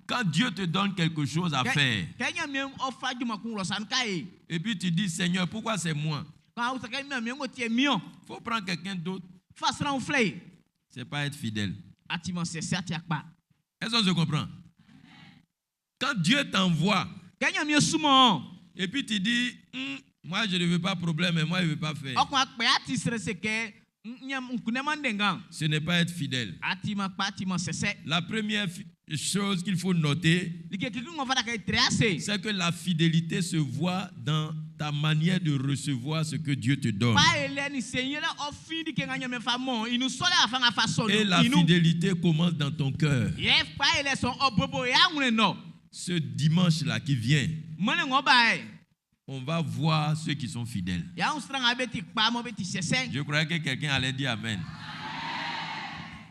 Quand Dieu te donne quelque chose à faire, et puis tu dis, Seigneur, pourquoi c'est moi? Il faut prendre quelqu'un d'autre. Ce n'est pas être fidèle. Est-ce qu'on se comprend? Quand Dieu t'envoie, et puis tu dis, moi je ne veux pas problème, mais moi je ne veux pas faire. Ce n'est pas être fidèle. La première chose qu'il faut noter, c'est que la fidélité se voit dans ta manière de recevoir ce que Dieu te donne. Et la fidélité commence dans ton cœur. Ce dimanche-là qui vient, on va voir ceux qui sont fidèles. Je croyais que quelqu'un allait dire Amen.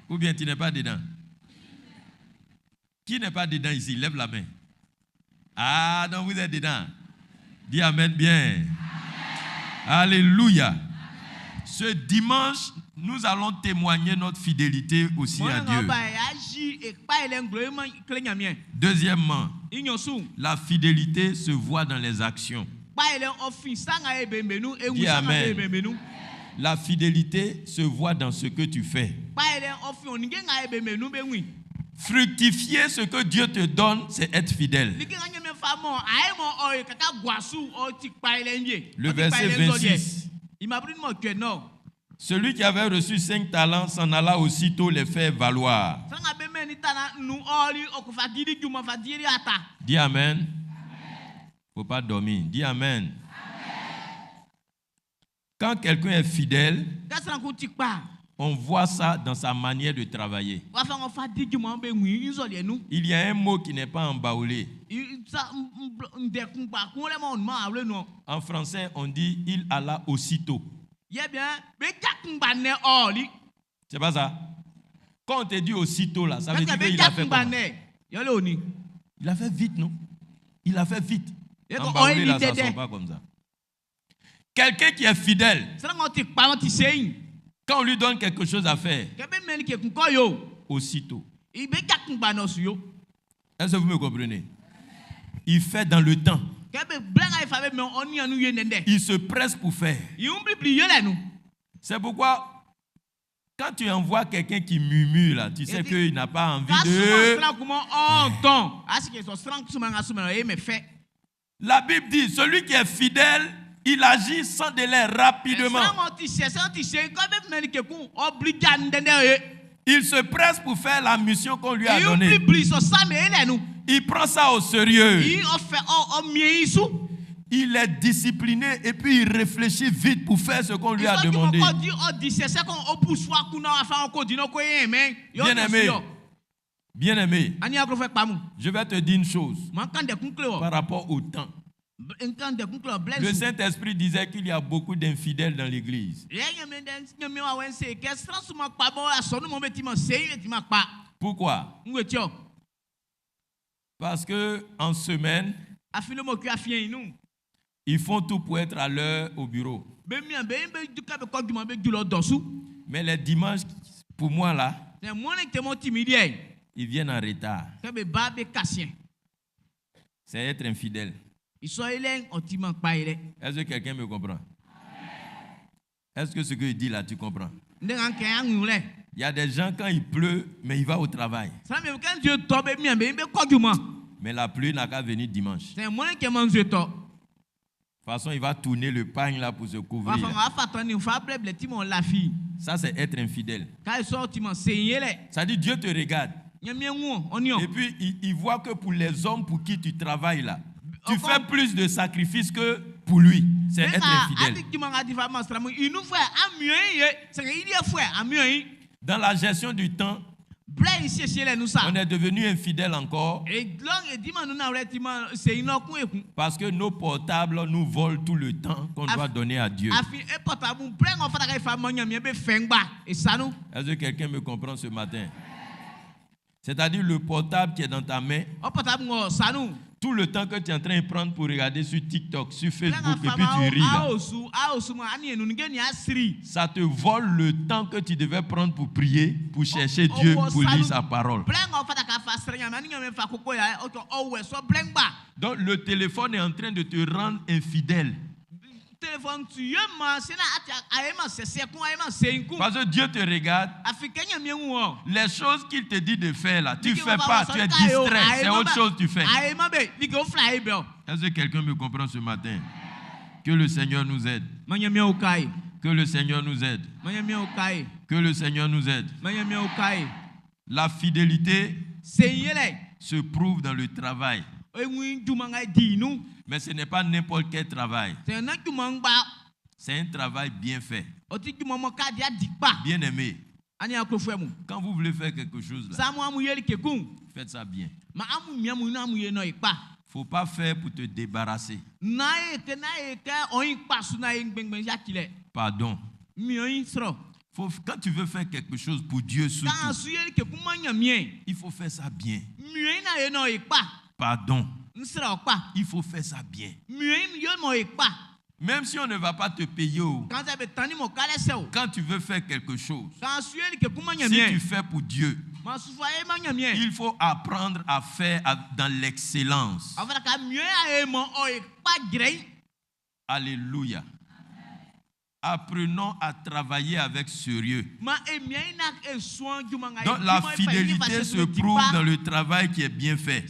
Ou bien tu n'es pas dedans. Qui n'est pas dedans ici? Lève la main. Ah non, vous êtes dedans. Dis Amen bien. Amen. Alléluia. Amen. Ce dimanche, nous allons témoigner notre fidélité aussi à Dieu. Deuxièmement, la fidélité se voit dans les actions. Dis Amen. La fidélité se voit dans ce que tu fais. Fructifier ce que Dieu te donne, c'est être fidèle. Le verset 26. Celui qui avait reçu 5 talents s'en alla aussitôt les faire valoir. Dis Amen. Il ne faut pas dormir. Dis Amen. Amen. Quand quelqu'un est fidèle, on voit ça dans sa manière de travailler. Il y a un mot qui n'est pas en baoulé. En français, on dit il alla aussitôt. C'est pas ça? Quand on te dit aussitôt là, ça veut dire qu'il a fait comment? Il a fait vite, non? Il a fait vite. En baoulé là, ça ne sort pas comme ça. Quelqu'un qui est fidèle, quand on lui donne quelque chose à faire, aussitôt. Est-ce que vous me comprenez? Il fait dans le temps. Il se presse pour faire. C'est pourquoi, quand tu envoies quelqu'un qui murmure, là, tu sais qu'il n'a pas envie de... La Bible dit, celui qui est fidèle, il agit sans délai, rapidement. Il se presse pour faire la mission qu'on lui a I donnée. blibli sɔ sami e lɛ nu. Il prend ça au sérieux. I ɔ fɛ ɔ ɔ mie i su. Il est discipliné et puis il réfléchit vite pour faire ce qu'on lui a demandé. Bien-aimé, bien-aimé, je vais te dire une chose par rapport au temps. Le Saint-Esprit disait qu'il y a beaucoup d'infidèles dans l'église. Pourquoi? Parce que en semaine, ils font tout pour être à l'heure au bureau. Mais les dimanches, pour moi là, ils viennent en retard. C'est être infidèle. Est-ce que quelqu'un me comprend? Est-ce que ce qu'il dit là, tu comprends? Il y a des gens, quand il pleut, mais il va au travail. Mais la pluie n'a qu'à venir dimanche. De toute façon, il va tourner le pagne là pour se couvrir. Ça, c'est être infidèle. Ça dit Dieu te regarde. Et puis, il voit que pour les hommes pour qui tu travailles là, tu fais plus de sacrifices que pour lui. C'est être infidèle. Dans la gestion du temps, on est devenu infidèle encore parce que nos portables nous volent tout le temps qu'on doit donner à Dieu. Est-ce que quelqu'un me comprend ce matin? C'est-à-dire le portable qui est dans ta main, tout le temps que tu es en train de prendre pour regarder sur TikTok, sur Facebook, et puis tu ris là. Ça te vole le temps que tu devais prendre pour prier, pour chercher Dieu, pour lire sa parole. Donc le téléphone est en train de te rendre infidèle. Parce que Dieu te regarde. Les choses qu'il te dit de faire là, tu ne fais pas, tu es distrait, c'est autre chose que tu fais. Est-ce que quelqu'un me comprend ce matin? Que le Seigneur nous aide. Que le Seigneur nous aide. Que le Seigneur nous aide. La fidélité se prouve dans le travail. Mais ce n'est pas n'importe quel travail. C'est un travail bien fait. Bien aimé. Quand vous voulez faire quelque chose, là, faites ça bien. Il ne faut pas faire pour te débarrasser. Pardon. Quand tu veux faire quelque chose pour Dieu, surtout, il faut faire ça bien. Pardon. Il faut faire ça bien. Même si on ne va pas te payer, quand tu veux faire quelque chose, si tu fais pour Dieu, il faut apprendre à faire dans l'excellence. Alléluia. Apprenons à travailler avec sérieux. Donc la fidélité se prouve dans le travail qui est bien fait. Mais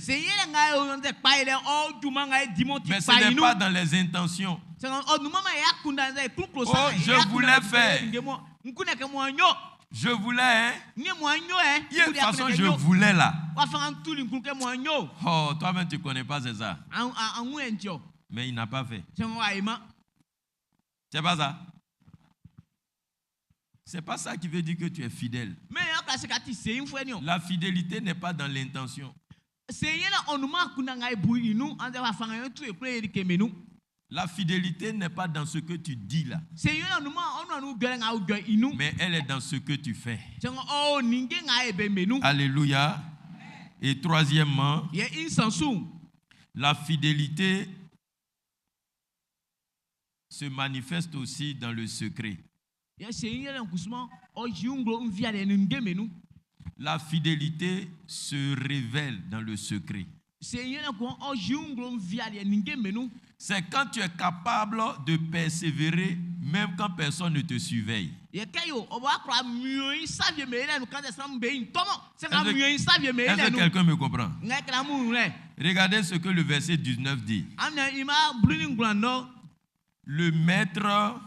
ce n'est pas dans les intentions. Oh, je voulais faire. Je voulais, hein? De toute façon, je voulais là. Oh, toi-même, tu ne connais pas, c'est ça. Mais il n'a pas fait. C'est pas ça. C'est pas ça qui veut dire que tu es fidèle. La fidélité n'est pas dans l'intention. La fidélité n'est pas dans ce que tu dis là. Mais elle est dans ce que tu fais. Alléluia. Et troisièmement, la fidélité se manifeste aussi dans le secret. La fidélité se révèle dans le secret. C'est quand tu es capable de persévérer, même quand personne ne te surveille. Est-ce que quelqu'un me comprend? Regardez ce que le verset 19 dit. Le maître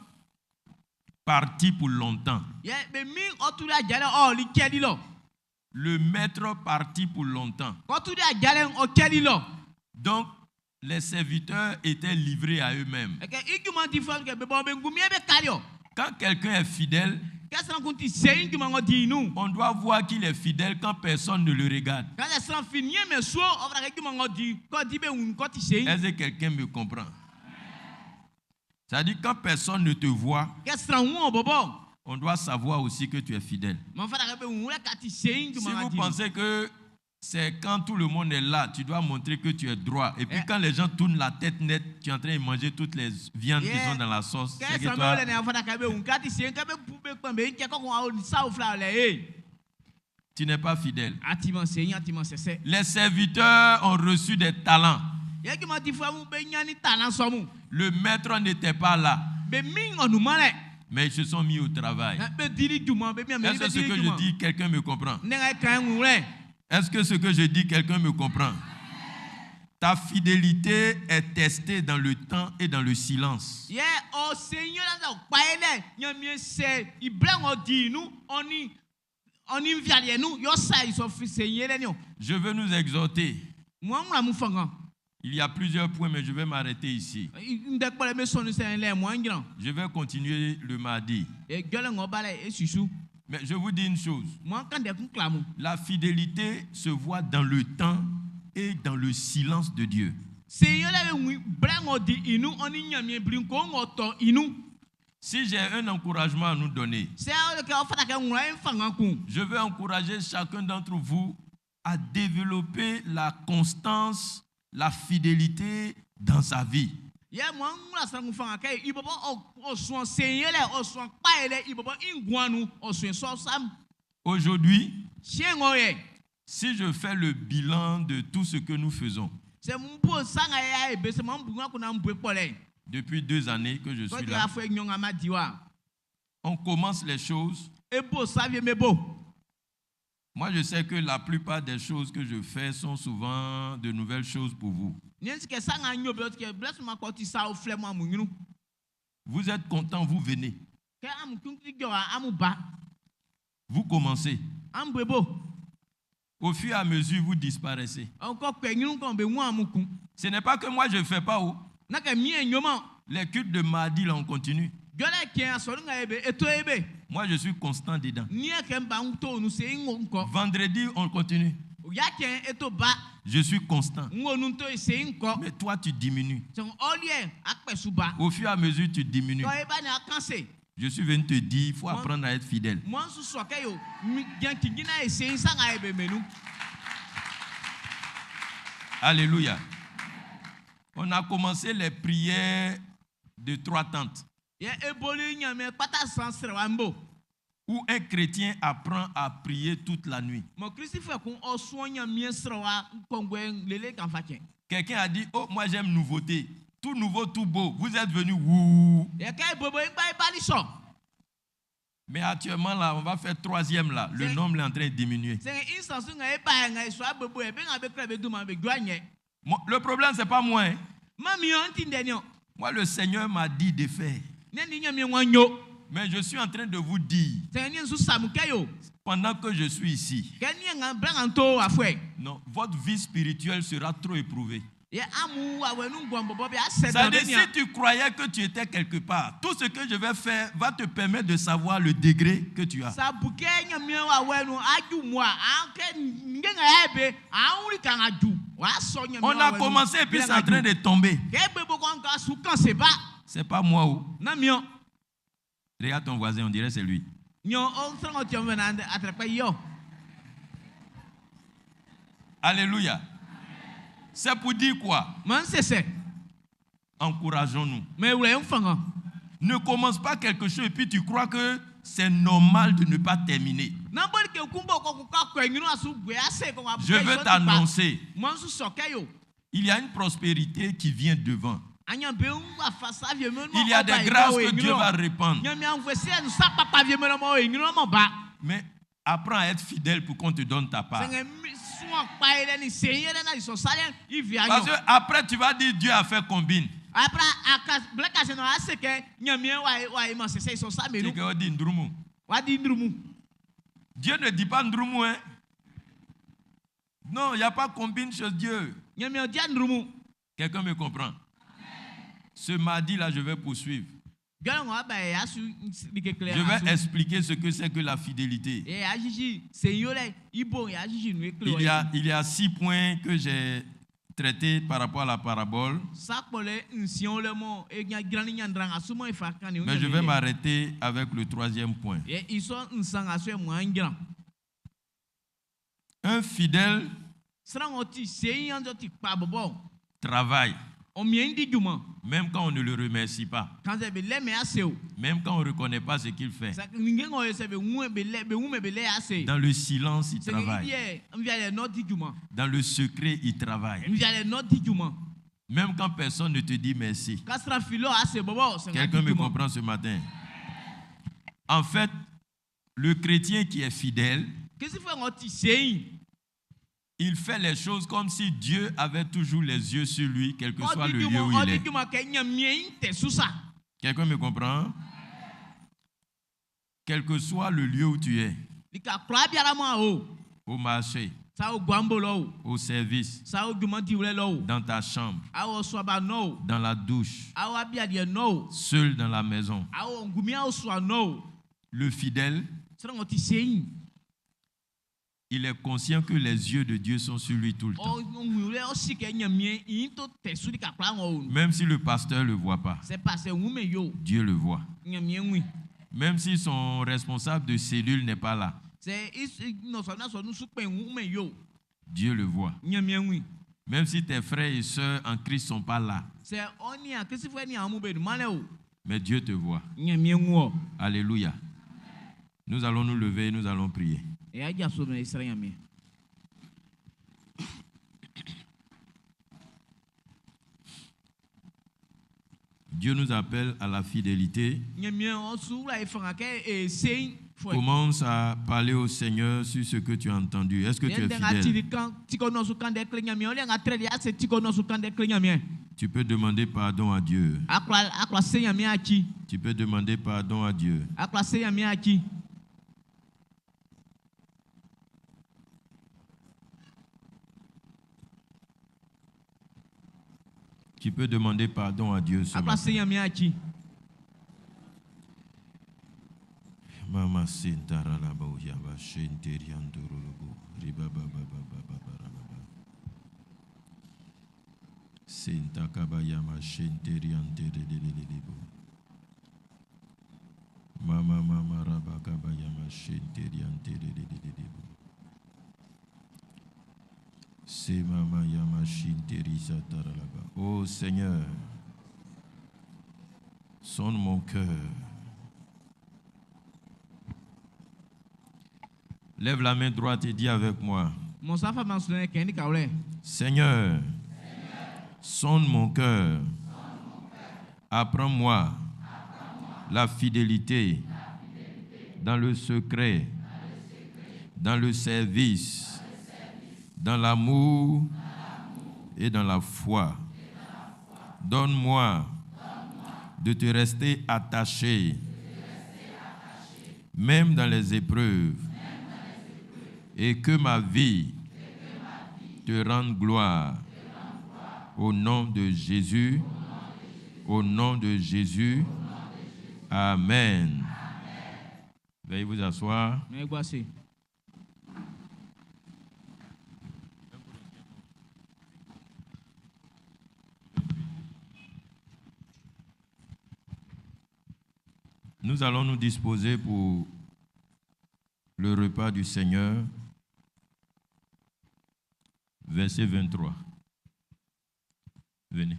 Parti pour longtemps. Yɛ be min ɔ tuli ajalɛ ɔli cɛli lɔ. Le maître parti pour longtemps. Ɔ tuli ajalɛ ɔ cɛli lɔ. Donc, les serviteurs étaient livrés à eux-mêmes. Kɛ i junman difuɛ kɛ be bɔ be ngunmin be kali ɔ. Quand quelqu'un est fidèle, Kɛ sran kun ti sein junman ng'ɔ di nun. on doit voir qu'il est fidèle quand personne ne le regarde. Kɛ sran fi nie mɛ so ɔ fana kɛ junman ng'ɔ di kɔ di be wun kɔ ti sein. Est-ce que quelqu'un me comprend? C'est-à-dire, quand personne ne te voit, Kɛ sran wun ɔ bɔbɔ. on doit savoir aussi que tu es fidèle. Mɔ fana kɛ be wun lɛ ka ti sein Si junman vous ng'ɔ di nun. pensez que c'est quand tout le monde est là, tu dois montrer que tu es droit. Et puis Eh. quand les gens tournent la tête nette, tu es en train de manger toutes les viandes qui Yeah. sont dans la sauce. C'est Kɛ que sran toi, bɛ wele ne fana kɛ be wun ka ti sein kɛ be bu be kpɛn be cɛ kɔ kun awo sawo fila lɛ ye. tu n'es pas fidèle. A ti ma sein a ti ma sɛsɛ. Les serviteurs ont reçu des talents. Yɛ junman difuɛ mun be ɲani talan sɔ mun. Le maître n'était pas là, Be min ɔnuma lɛ. mais ils se sont mis au travail. Be dili junman be mian Est-ce be que ce dili que je junman. dis, quelqu'un me comprend? Ne ka kan ŋun lɛ. Est-ce que ce que je dis, quelqu'un me comprend? Ta fidélité est testée dans le temps et dans le silence. Yɛ ɔ sein yɛlɛ la kpa ye lɛ ɲamie sɛ iblɛ ŋɔ di nu ɔni ɔni nvialiɛ nu yɔ sa isɔ fi sein yɛlɛ ni o. Je veux nous exhorter. Mɔ ŋun mu fanga. Il y a plusieurs points, mais je vais m'arrêter ici. N tɛ kpɔlɛ bɛ sɔnni sɛn lɛ mɔ n jira. Je vais continuer le mardi. Jɔlɛ ŋɔ ba lɛ e susu. Mais je vous dis une chose. Mɔ kan dɛ kun kilamu. La fidélité se voit dans le temps et dans le silence de Dieu. Sein yɛlɛ bɛ ŋun blɛ ŋɔ di inu ɔni ɲamie birinko ŋɔ tɔ inu. Si j'ai un encouragement à nous donner, Sɛ ɔlɛ kɛ ɔ fana kɛ ŋun la fanga kun. je veux encourager chacun d'entre vous à développer la constance, la fidélité dans sa vie. Yɛ mɔ ŋun la sran kun fanga kɛ i bɔbɔ ɔ ɔ sɔn sein yɛlɛ ɔ sɔn kpa yɛlɛ i bɔbɔ i guan nu ɔ sɔn sɔ sam. Aujourd'hui, Siɲɛ ŋɔ yɛ. si je fais le bilan de tout ce que nous faisons Sɛ n bo sanga ya ye bese ma n bunga kunna n boe kpɔlɛ. depuis 2 années que je suis Kɔjú là, afɔ ɲɔgɔn ma di wa. on commence les choses. E bo savie me bo. Moi, je sais que la plupart des choses que je fais sont souvent de nouvelles choses pour vous. Ní ti kɛ sanga nyo bɛ tigɛ bilasi ma kɔ ti sa o filɛ mu amu ɲinu. Vous êtes content, vous venez. Kɛ amu kuntigi jɔ wa amu ba. Vous commencez. Amu boe bo. Au fur et à mesure, vous disparaissez. Ɔnkɔ kpɛ ɲinu kɔn bɛ ŋun amu kun. Ce n'est pas que moi, je ne fais pas. Oh. N'a kɛ miɛ ɲɔmɔ. Les cultes de mardi, là, on continue. Jɔlɛ kɛ asɔrɔ ŋa ye bɛ eto ye bɛ. Moi, je suis constant dedans. Niɛ kɛ n ba n to nu se n kɔ. Vendredi, on continue. O y'a kɛ eto ba. Je suis constant. N ko nu to ye se n kɔ. Mais toi, tu diminues. Sɔn ɔliɛ akpɛsu ba. Au fur et à mesure, tu diminues. Tɔ ye ba ni a kan se. Je suis venu te dire, il faut apprendre à être fidèle. Mɔ susɔ kɛ yo mi jɛntigina ye se sanga ye bɛ mɛnu. Alléluia. On a commencé les prières de trois tentes, Yɛ eboli ɲamɛ kpata san srɛ wa n bo. où un chrétien apprend à prier toute la nuit. Mɔ kristi fɛ kun ɔ sɔn ɲamɛ srɛ wa kɔngbɛ lele kan fa cɛ. Quelqu'un a dit, oh, moi j'aime nouveauté. Tout nouveau, tout beau. Vous êtes venu, ouh. Yɛ kɛ bobo ŋgba ebali sɔ. Mais actuellement, là, on va faire troisième, là. Le nombre est en train de diminuer. Sɛŋɛ insansu ŋa eba yɛ ŋa esɔ abobo yɛ bɛ ŋa bɛ kura bɛ duma bɛ gbɔ nyɛ. Moi, le problème, ce n'est pas moi, hein. Ma mi yɔ ŋti ndɛ niɔ. Moi, le Seigneur m'a dit de faire. Ne ni ɲamɛ ŋa nyo. Mais je suis en train de vous dire, Sɛŋɛ ni nsu samu kɛ yo. pendant que je suis ici, Kɛ ni ŋa bɛ ŋa to afɔɛ. non, votre vie spirituelle sera trop éprouvée. Yɛ amu awɛ nu gbɔn bɔbɔ bɛ asɛ Ça dɔn veut bɛ dire, nia. si tu croyais que tu étais quelque part, tout ce que je vais faire va te permettre de savoir le degré que tu as. Sabu kɛ ɲamɛ awɛ nu aju mua an kɛ nge ŋa yɛ bɛ an wuli ka ŋa ju. O y'a sɔn ɲamɛ On a commencé et puis c'est en train de tomber. Kɛ bɛ bɔ kɔn ka su kan se ba. C'est pas moi. Oh. Na miɔ. Regarde ton voisin, on dirait c'est lui. Nyɔ o sɔrɔ tiɲɛ fɛ na a tɛrɛ yɔ. Alléluia. C'est pour dire quoi? Mɛ n sɛsɛ. Encourageons-nous. Mɛ wulɛ n fanga. Ne commence pas quelque chose et puis tu crois que c'est normal de ne pas terminer. N'an bɔli kɛ kun bɔ kɔ ka kɔ ɲinu a su goya se kɔ ka. Je veux t'annoncer, Mɛ n su sɔ kɛ yo. il y a une prospérité qui vient devant. A ɲa bɛ n ka fa sa vie mɛ Il y a des grâces que Dieu va répandre. Ɲami an fɛ se nu sa kpakpa vie mɛ mɔ ɲinu mɔ ba. Mais apprends à être fidèle pour qu'on te donne ta part. Sɛŋɛ mi sɔn kpa yɛrɛ ni sen yɛrɛ na sɔn salen i vi a Parce que ɲɔ. après, tu vas dire Dieu a fait combine. Apra aka blɛ kasiɛn nun'n, a se kɛ Ɲanmiɛn w'a yoman sɛsɛ i sɔ sa'm be C'est nun. qu'on dit ndrunmun. W'a di ndrunmun. Dieu ne dit pas ndrunmun, hein. Non, il n'y a pas combine chez Dieu. Ɲanmiɛn diman ndrunmun. Quelqu'un me comprend? Ce mardi-là, je vais poursuivre. Jɔlɛ ng'ɔ ba yɛ, a su like kle Je a vais su. expliquer ce que c'est que la fidélité. Yɛ a yiyi seiin yolɛ'n i bo'n, yɛ a yiyi nun e kle Il wɔ y ekun. a, il y a 6 points que j'ai traités par rapport à la parabole. Sa kpɔlɛ nsiɛn o lɛ mɔ e jrannin ɲanndra nga su mɔ e fa kannin'n. Mais je vais m'arrêter avec le troisième point. Yɛ i sɔ nsan nga su yɛ mɔ an jran. Un fidèle Sran ng'ɔ ti seiin annzɛ ɔ ti kpa bɔbɔ. travaille, Ɔ miɛn di junman. même quand on ne le remercie pas, Kannzɛ be lɛmɛn i ase o. même quand on ne reconnaît pas ce qu'il fait. Sa ninnge ng'ɔ yo sɛ be wun be lɛ be wunmɛn be lɛ i ase. Dans le silence, il Sɛ i travaille. liɛ nvialiɛ nun'n ɔ di junman. Dans le secret, il travaille. Nvialiɛ nun'n ɔ di junman. Même quand personne ne te dit merci. Ka sran fi lɛ ase bɔbɔ sɛ nga Quelqu'un di me junman. comprend ce matin. En fait, le chrétien qui est fidèle, Klistfuɛ ng'ɔ ti seiin. il fait les choses comme si Dieu avait toujours les yeux sur lui, quel que Ɔ soit di le lieu junman où ɔ il di est. junman kɛ Ɲanmiɛn tɛ su sa. Quelqu'un me comprend? Quel que soit le lieu où tu es, Lika kwlaa biara mɔ a o. au marché, Sa o guambo lɔ o. au service, Sa o junman diwlɛ lɔ o. dans ta chambre, Awɔ suaba nɔ o. dans la douche, Awɔ abiadiɛ nɔ o. seul dans la maison, Awɔ ngunmin awɔ sua nɔ o. le fidèle, Sran ng'ɔ ti seiin. il est conscient que les yeux de Dieu sont sur lui tout le temps. Ɔ wun lɛ ɔ si kɛ Ɲanmiɛn i to tɛ su lika kwlaa ng'ɔ o nun. Même si le pasteur ne le voit pas, Sɛ pasteur wunmɛn i o. Dieu le voit. Ɲanmiɛn wun i. Même si son responsable de cellule n'est pas là, Sɛ i nɔsɔnasɔnu su kpɛn wunmɛn i o. Dieu le voit. Ɲanmiɛn wun i. Même si tes frères et sœurs en Christ ne sont pas là, Sɛ ɔ niaan Klistfuɛ niaan mun be nunman lɛ o. mais Dieu te voit. Ɲanmiɛn wun wɔ. Alléluia. Nous allons nous lever et nous allons prier. E y'a jaso naan e srɛ Ɲanmiɛn. Dieu nous appelle à la fidélité. Ɲanmiɛn ɔ su wla e fanngan kɛ e seiin fuɛ. Commence à parler au Seigneur sur ce que tu as entendu. Est-ce que tu es Ndɛ nga fidèle? tili kan tikɔ nɔ su kan ndɛ kle Ɲanmiɛn o lɛ nga trɛli ase tikɔ nɔ su kan ndɛ kle Ɲanmiɛn. Tu peux demander pardon à Dieu. A kwla a kwla se Ɲanmiɛn yaci. Tu peux demander pardon à Dieu. A kwla se Ɲanmiɛn yaci. Tu peux demander pardon à Dieu ce A kwla matin. se Ɲanmiɛn yaci. Mama sentara la ba oya ba shenteri andoro lobo. Riba ba ba ba ba ba ba ra ba ba. Senta kaba yama shenteri antere de de de de bo. Mama mama raba kaba yama shenteri antere de de de de bo. Se mama yama shinteri satara la ba. Oh Seigneur, sonde mon cœur. Lève la main droite et dis avec moi, Mɔ sa fama su lɛ kɛn ni kawlɛ. Seigneur, sonde mon cœur. Apprends-moi la fidélité dans le secret, dans le service, dans l'amour et dans la foi. Donne-moi de te rester attaché, même dans les épreuves, et que ma vie te rende gloire. Au nom de Jésus, au nom de Jésus, Amen. Veuillez vous asseoir. Mɛ gua se. Nous allons nous disposer pour le repas du Seigneur. Verset 23. Venez.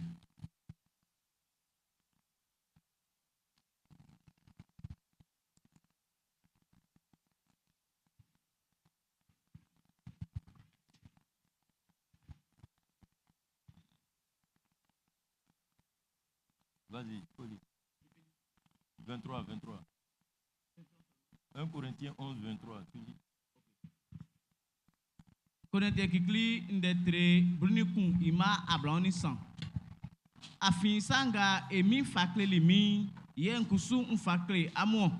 Vas-y, Oli. 23, 23. 1 Corinthiens 11, 23. Tu lis. Korɛnti kikli ndɛ tre 11 i mma 23. Afin sa nga e Min'n fa kleli min'n, yɛ n kusu n fa kle amun-ɔn.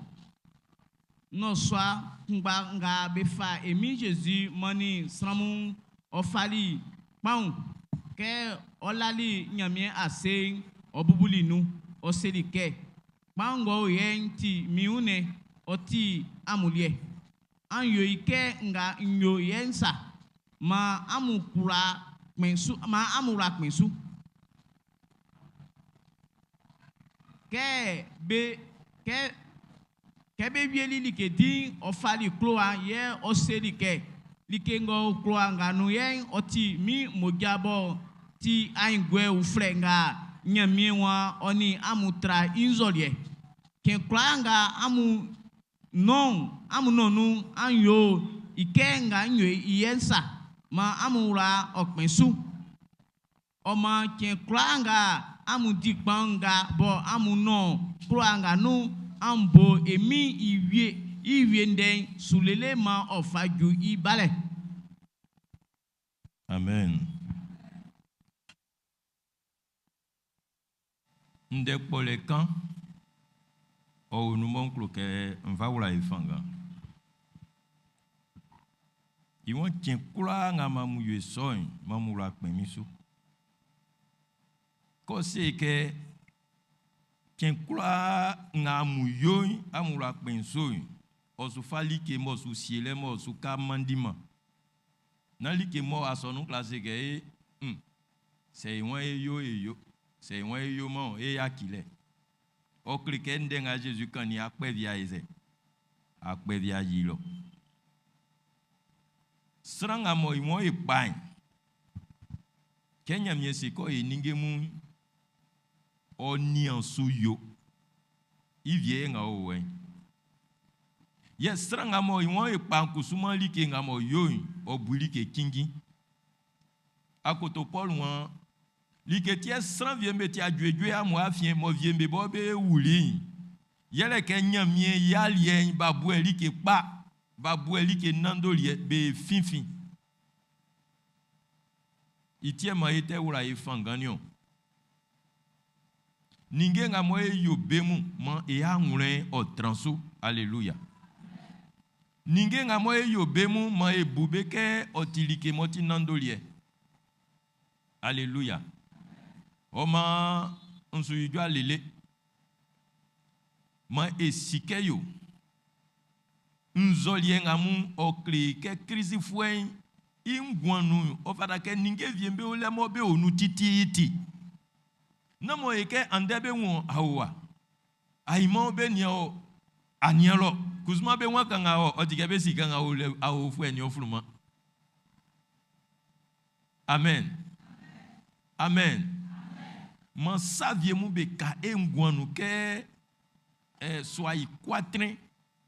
Nnɔsua kunngba nga be fa e Min Zezi mannin sran mun'n, ɔ fali kpanwun. Kɛ ɔ lali Ɲanmiɛn ase'n, ɔ bubuli nun. Ɔ seli kɛ, Kpanwun ng'ɔ o yɛ'n ti min wunnɛn, ɔ ti amun liɛ. An yo i kɛ nga n yo yɛ'n sa, maan amun kwla kpɛn su, maan amun wla kpɛn su. Kɛ be kɛ kɛ be wieli like di'n, ɔ fali klowa'n yɛ ɔ seli kɛ, Like ng'ɔ o klowa nga nun yɛ'n, ɔ ti min mmoja b'ɔ ti aenguɛ uflɛ nga Nyanmiɛn waan ɔ nin amun tra i nzɔliɛ. Cɛn kwlaa nga amun nɔn'n, amun nɔn nun'n, an yo i kɛ nga n yo i yɛ'n sa, maan amun wla ɔ kpɛn su. Ɔ maan cɛn kwlaa nga amun di kpanwun nga bɔ amun nɔn klowa nga nun'n, an bo e Min'n i wie i wie ndɛ'n su lele maan ɔ fa ju i balɛ. Amen. Ndɛ kpɔlɛ kan ɔ o nun mɔ n klo kɛ n fa wla e fanngan. I waan cɛn kwlaa nga amun yo sɔ'n, man amun wla kpɛn min su. Kɛ ɔ se kɛ cɛn kwlaa nga amun yo'n, amun wla kpɛn su'n, ɔ su fa like m'ɔ su sielɛ m'ɔ su ka mandiman. Nán like mɔ asɔnun kwla se kɛ e, sɛ e waan é yó e yo, sɛ e waan e yoman o, e yaci lɛ. Ɔ kle kɛ ndɛ nga Zezi kannin'n akpɛ via e sɛ? Akpɛ via yi lɔ. Sran nga mɔ i waan e kpa'n, kɛ Ɲanmiɛn se kɛ ɔ yi ninnge mun'n, ɔ nian su yo. I wie nga ɔ o wɛ'n. Yɛ sran nga mɔ i waan e kpa'n kusu man like nga m'ɔ yo'n, ɔ bu like cinnjin. Akoto Pɔlu waan, Like ti yɛ sran wie'm be ti ajuejue amun afiɛn mɔ wie'm be bɔ be wuli'n, yɛlɛ kɛ Nyanmiɛn i aliɛ'n b'a buɛ like kpa, b'a buɛ like nanndoliɛ, be finfin. I ti yɛ man e tɛ wla e fanngan niɔn. Ninnge nga mɔ e yo be mun, man e anwlɛn'n ɔ tran su. Aleluya. Ninnge nga mɔ e yo be mun, man e bu be kɛ ɔ ti like m'ɔ ti nanndoliɛ. Aleluya. Ɔ maan n su ijɔ lele. Man e si kɛ yo. Nzɔliɛ nga mun ɔ kle kɛ Klisifuɛ'n i nguan nun'n, ɔ fata kɛ ninnge wie'm be o lɛ mɔ be o nun tititi. Nán mɔ e kɛ andɛ be wun aowa, ainman be nian o, anian lɔ, kusuman be wan kanga ɔ, ɔ ti kɛ be si kanga o lɛ aofuɛ ni ɔ flunman. Amen. Amen. Man sa wie mun be ka e nguan nun kɛ eh, sua i kwatren,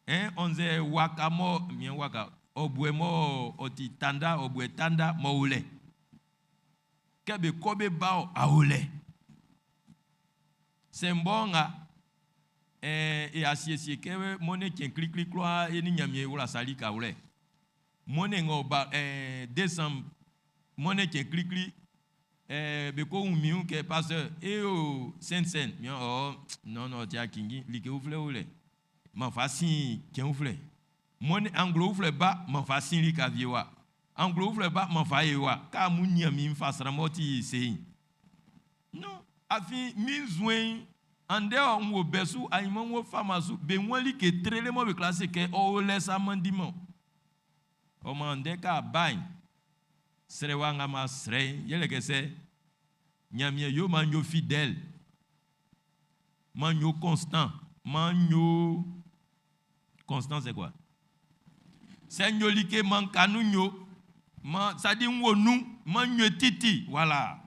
eh, ɔnzɛ waka mɔ, miɛn waka, ɔbuɛ mɔ ɔ ti tanda, ɔbuɛ tanda mɔ o lɛ. Kɛ be kɔ be ba ɔ, a o lɛ. Sɛ mbɔ nga, eh, e asiesie kɛ mɔne cɛn klikli kwlaa e ni Ɲanmiɛn e wla sa lika wlɛ. Mɔne ng'ɔ ba eh, décembre, mɔne cɛn klikli, eh, be ko wun min kɛ pasteur, e o Sainte Seine, miɛn ɔ, non, non, ti a kingi, like uflɛ o lɛ. Man fa sin cɛn uflɛ. Mɔne anglo uflɛ ba, man fa sin lika vie wa. Anglo uflɛ ba, man fa ye wa. Ka mu nian min fa sran mɔ ti sein. Non, afin min zuen andɛ ɔ n wo bɛ su ainman n wo fama su be wan like trele mɔ be kwla se kɛ ɔ o lɛ sa man di mɔ. Ɔ man ndɛ ka ba'n, srɛ wa nga ma srɛ'n, yɛlɛ kɛ sɛ Ɲanmiɛn yo man yo fidèle, man yo constant, man yo constant c'est quoi? Sɛ n yo like man ka nun yo, man ça dit n wo nun, man yo titi, voilà.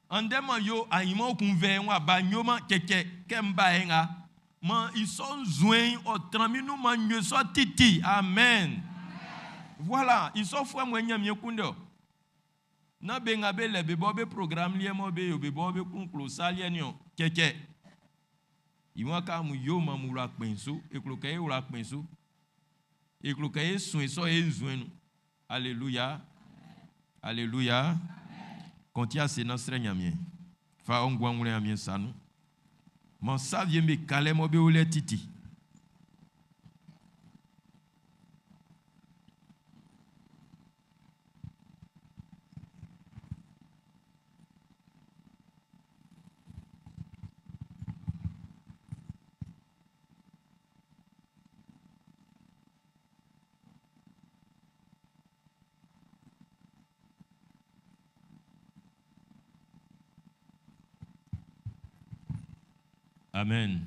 Andɛ man yo ainman kun vɛ wa ba yo man cɛcɛ kɛ n ba e nga man i sɔ nzuen ɔ tran min nun man yo sɔ titi. Amen. Voilà, i sɔ fuɛ mo Ɲanmiɛn kunndɛ o. Na be nga be lɛ be bɔ be programme liɛ mɔ be yo be bɔ be kunklo sa liɛ niɔn cɛcɛ. I wan ka amun yo man amun wla kpɛn su, e klo kɛ e wla kpɛn su. E klo kɛ e suen sɔ e nzuen nun. Alléluia. Alléluia. Kɔnti ase na srɛ Ɲanmiɛn. Fa ɔ nguan'n wlɛ Ɲanmiɛn sa nun. Man sa wie'm be ka lɛ mɔ be o lɛ titi. Amen.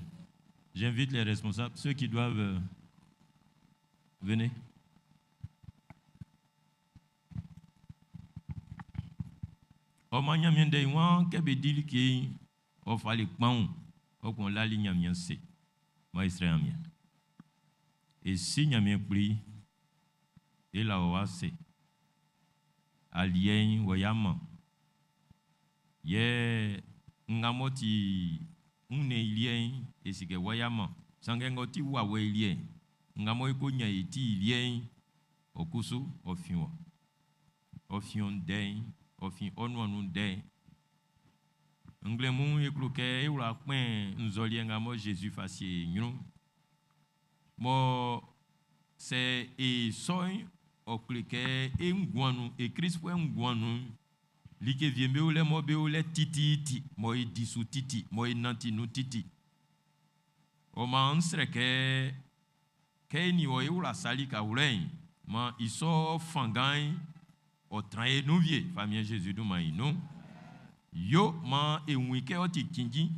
J'invite les responsables, ceux qui doivent venir. Ɔ maan Ɲanmiɛn Ndɛ'n waan kɛ bé dí like'n, ɔ fali kpanwun, kpɛkun ɔ lali Ɲanmiɛn ase. Maan e srɛ Ɲanmiɛn. E Si Ɲanmiɛn Kpli, e la wɔ ase. Aliɛ'n wɔ yɛ a man. Yɛ nga m'ɔ ti wunnɛn i liɛ'n, e si kɛ wɔ yɛ a man. Sanngɛ ng'ɔ ti wawɛ i liɛ'n, nga mɔ e ko ɲan e ti i liɛ'n, ɔ kusu ɔ fin wɔ. Ɔ fin ɔ ndɛ'n, ɔ fin ɔ nuan nun ndɛ'n. Nglɛmun'n, e klo kɛ e wla kpɛn nzɔliɛ nga mɔ Zezi fa sie e ɲrun'n, mɔ sɛ e sɔ'n ɔ kle kɛ e nguan nun, e Klistfuɛ nguan nun'n, like wie'm be o lɛ mɔ be o lɛ tititi, mɔ e di su titi, mɔ e nanti nun titi. Ɔ maan n srɛ kɛ, kɛ e nin wɔ e wla sa lika wlɛ'n, maan i sɔ fanngan'n ɔ tran e nun wie, Famiɛn Zezi dunman'n i nun. Yo maan e wun i kɛ ɔ ti cinnjin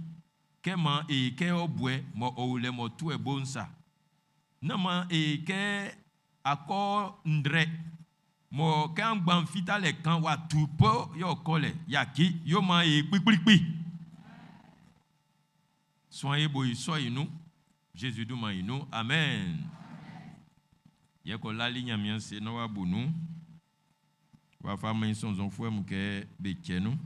kɛ maan e kɛ yɔbuɛ m'ɔ o lɛ m'ɔ tu e bo'n sa. Nán maan e kɛ akɔ ndrɛ mɔ kɛ aunngban'n fita lɛ kan w'a tu po yɛ ɔ kɔ lɛ. Yaki, yo maan e kpikplikpi. Suan e bo i sɔ i nun. Zezi dunman i nun. Amen. Yɛ kɔ lali Ɲanmiɛn se naan w'a bu nun. W'a fa man i sɔnnzɔnfuɛ mun kɛ be cɛ nun.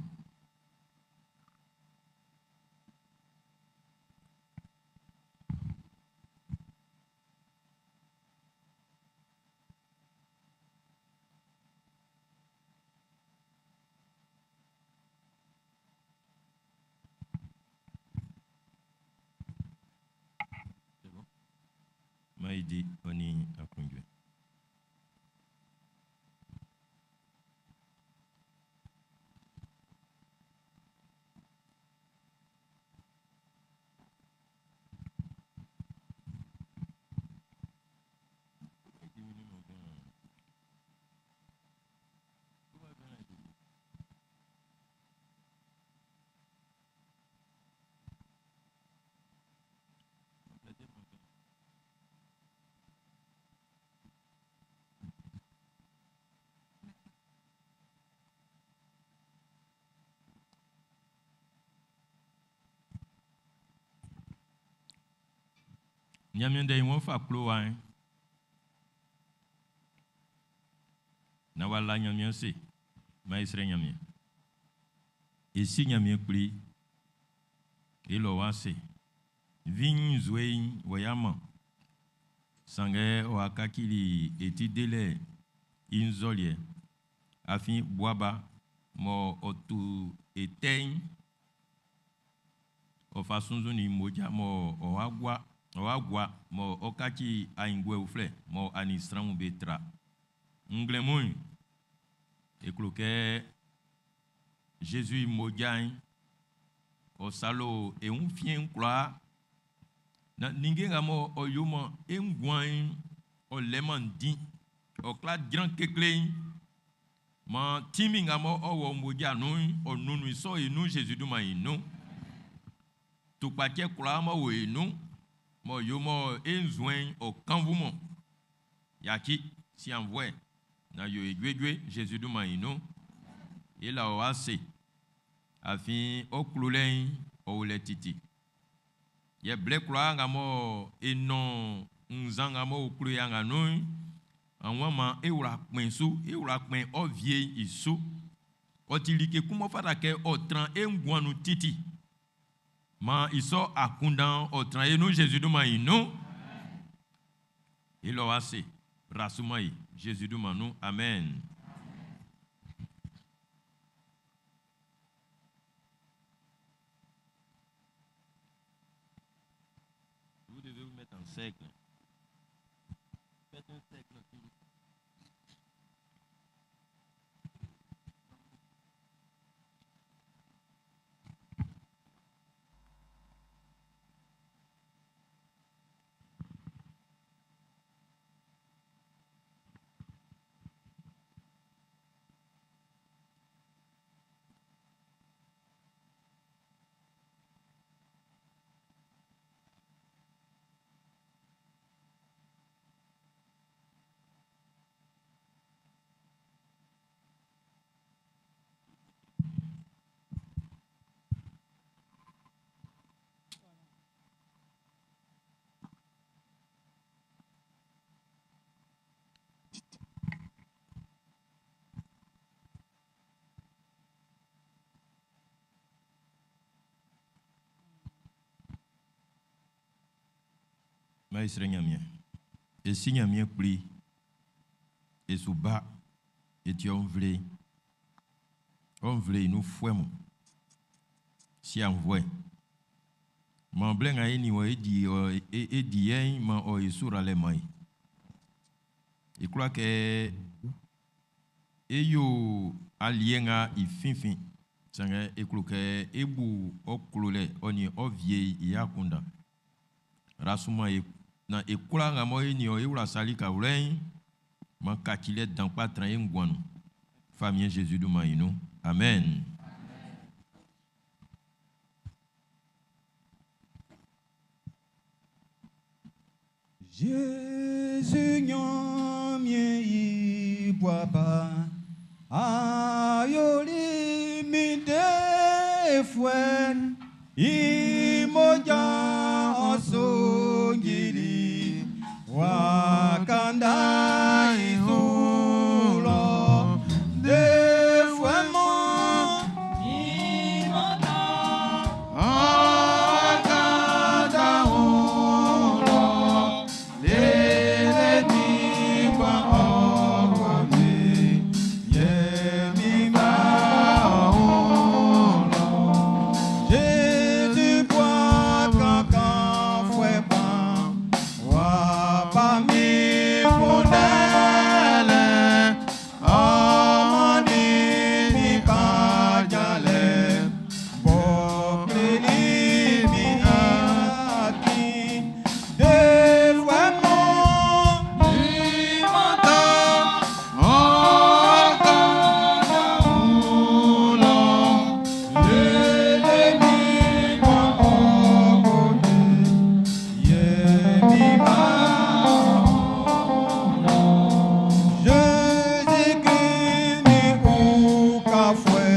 Maan e di ɔ nin aklunjuɛ. Ɲanmiɛn Ndɛ'n ng'ɔ fa klowa'n naan w'a la Ɲanmiɛn ase. Maan e srɛ Ɲanmiɛn. E Si Ɲanmiɛn Kpli, e la wɔ ase. Viɲin nzue'n wɔ yɛ a man. Sanngɛ ɔ wa kacili e ti delɛ'n i nzɔliɛ. Afin bua ba mɔ ɔ tu e tɛ'n, ɔ fa sunnzunnin mmoja mɔ ɔ wa gua, ɔ wa gua mɔ ɔ kaci aenguɛ uflɛ mɔ a nin sran mun be tra. Nglɛmun'n, e klo kɛ Zezi i mmoja'n, ɔ salo e wun fiɛn'n kwlaa. Na ninnge nga mɔ ɔ yo man e nguan'n ɔ lɛman ndin, ɔ kwla jran kekle'n. Maan tinmin nga mɔ ɔ wɔ mmoja nun'n, ɔ nunnun i sɔ e nun Zezi dunman'n i nun. Tukpacɛ kwlaa m'ɔ wo e nun, m'ɔ yo mɔ e nzuɛn'n ɔ kannvu mɔ, yaci, si aunnvuɛ, naan yo e juejue Zezi dunman'n i nun. E la ɔ ase, afin ɔ klolɛ'n ɔ o lɛ titi. Yɛ blɛ kwlaa nga mɔ e nɔn nzan nga m'ɔ o kloya nga nun'n, anwan maan e wla kpɛn su, e wla kpɛn ɔ wie'n i su. Ɔ ti like kun m'ɔ fata kɛ ɔ tran e nguan nun titi. Maan i sɔ akunndan'n ɔ tran e nun Zezi dunman'n i nun. E la ɔ ase, ra su man e, Zezi dunman nun. Amen. seigle. Faites un seigle qui Ma esre Ɲanmiɛn. E si Ɲanmiɛn Kpli, e su ba, e ti ɔ nvle, ɔ nvle i nunfuɛ mun. Si aunnvuɛ. Maan blɛ nga e nin wɔ e di ɔ e di yɛ'n, maan ɔ yi suralɛ man e. E kwla kɛ e yo aliɛ nga i finfin, sanngɛ e klo kɛ e bu ɔ klolɛ ɔ nin ɔ vie i akunndan. Rasuma e na e kwla nga mɔ e nin ɔ e wla sali ka wlɛ'n, man kacilɛ dan kpa tran e nguan nun. Famiɛn Jésus dunman yi nun. Amen. Jésus Ɲanmiɛn i bua ba, a yoli min defuɛ, i mmoja'n ɔ sonjili waka nda'n i su lɔ. Defuɛ mɔ Jésus boit kankan fouet pan, wa pa mi fondele, amani mi kajale, bokleli mi aki, defuɛ mɔ Jésus-Christ ni ukafue,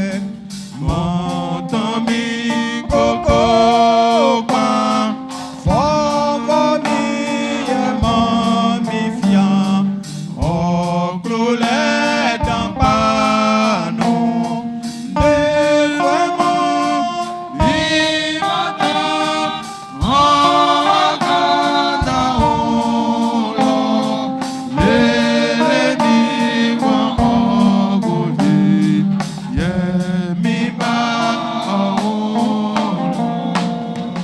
montami koko pa, fɔfɔ mi yɛ mɔ mi fia, ɔklolɛ dan kpanu, defuɛ mɔ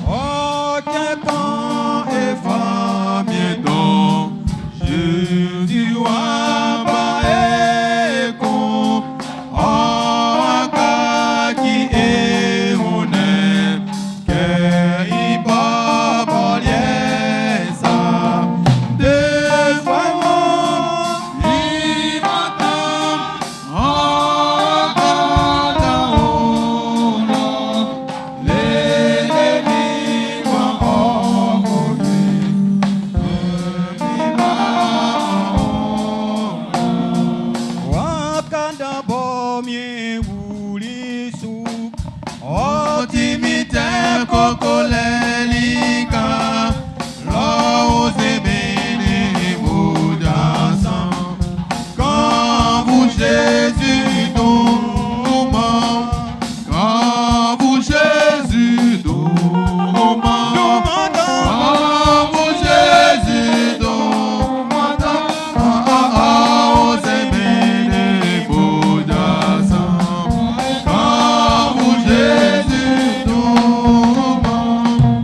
Ɔtsɛ kan efa miɛ dɔn, Jésus wa ba ekun, ɔwa kaki ehunɛ, kɛ ibɔbɔ liɛ sa. Defuɛ mɔ Wakanda bɔ mi wuli su, ɔ ti mi tɛ koko lɛ lika, lɔ o se mi ni mo dansan. Quand vous Jésus tombant, quand vous Jésus tombant, quand vous Jésus tombant, quand vous Jésus tombant.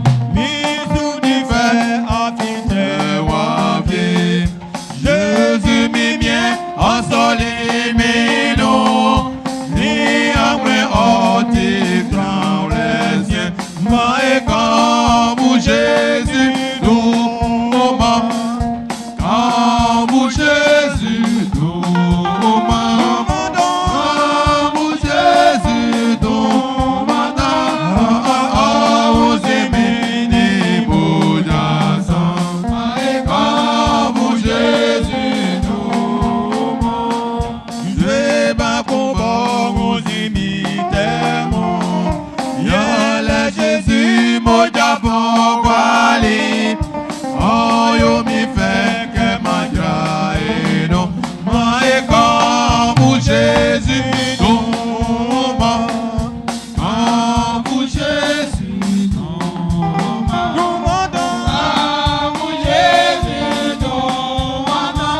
mmoja b'ɔ guali'n, ɔ yo min fɛ kɛ m'an jran e nun. Maan e kan bu Zezi dunman. Kan bu Zezi dunman. Dunman dan. Kan bu Zezi dunman dan.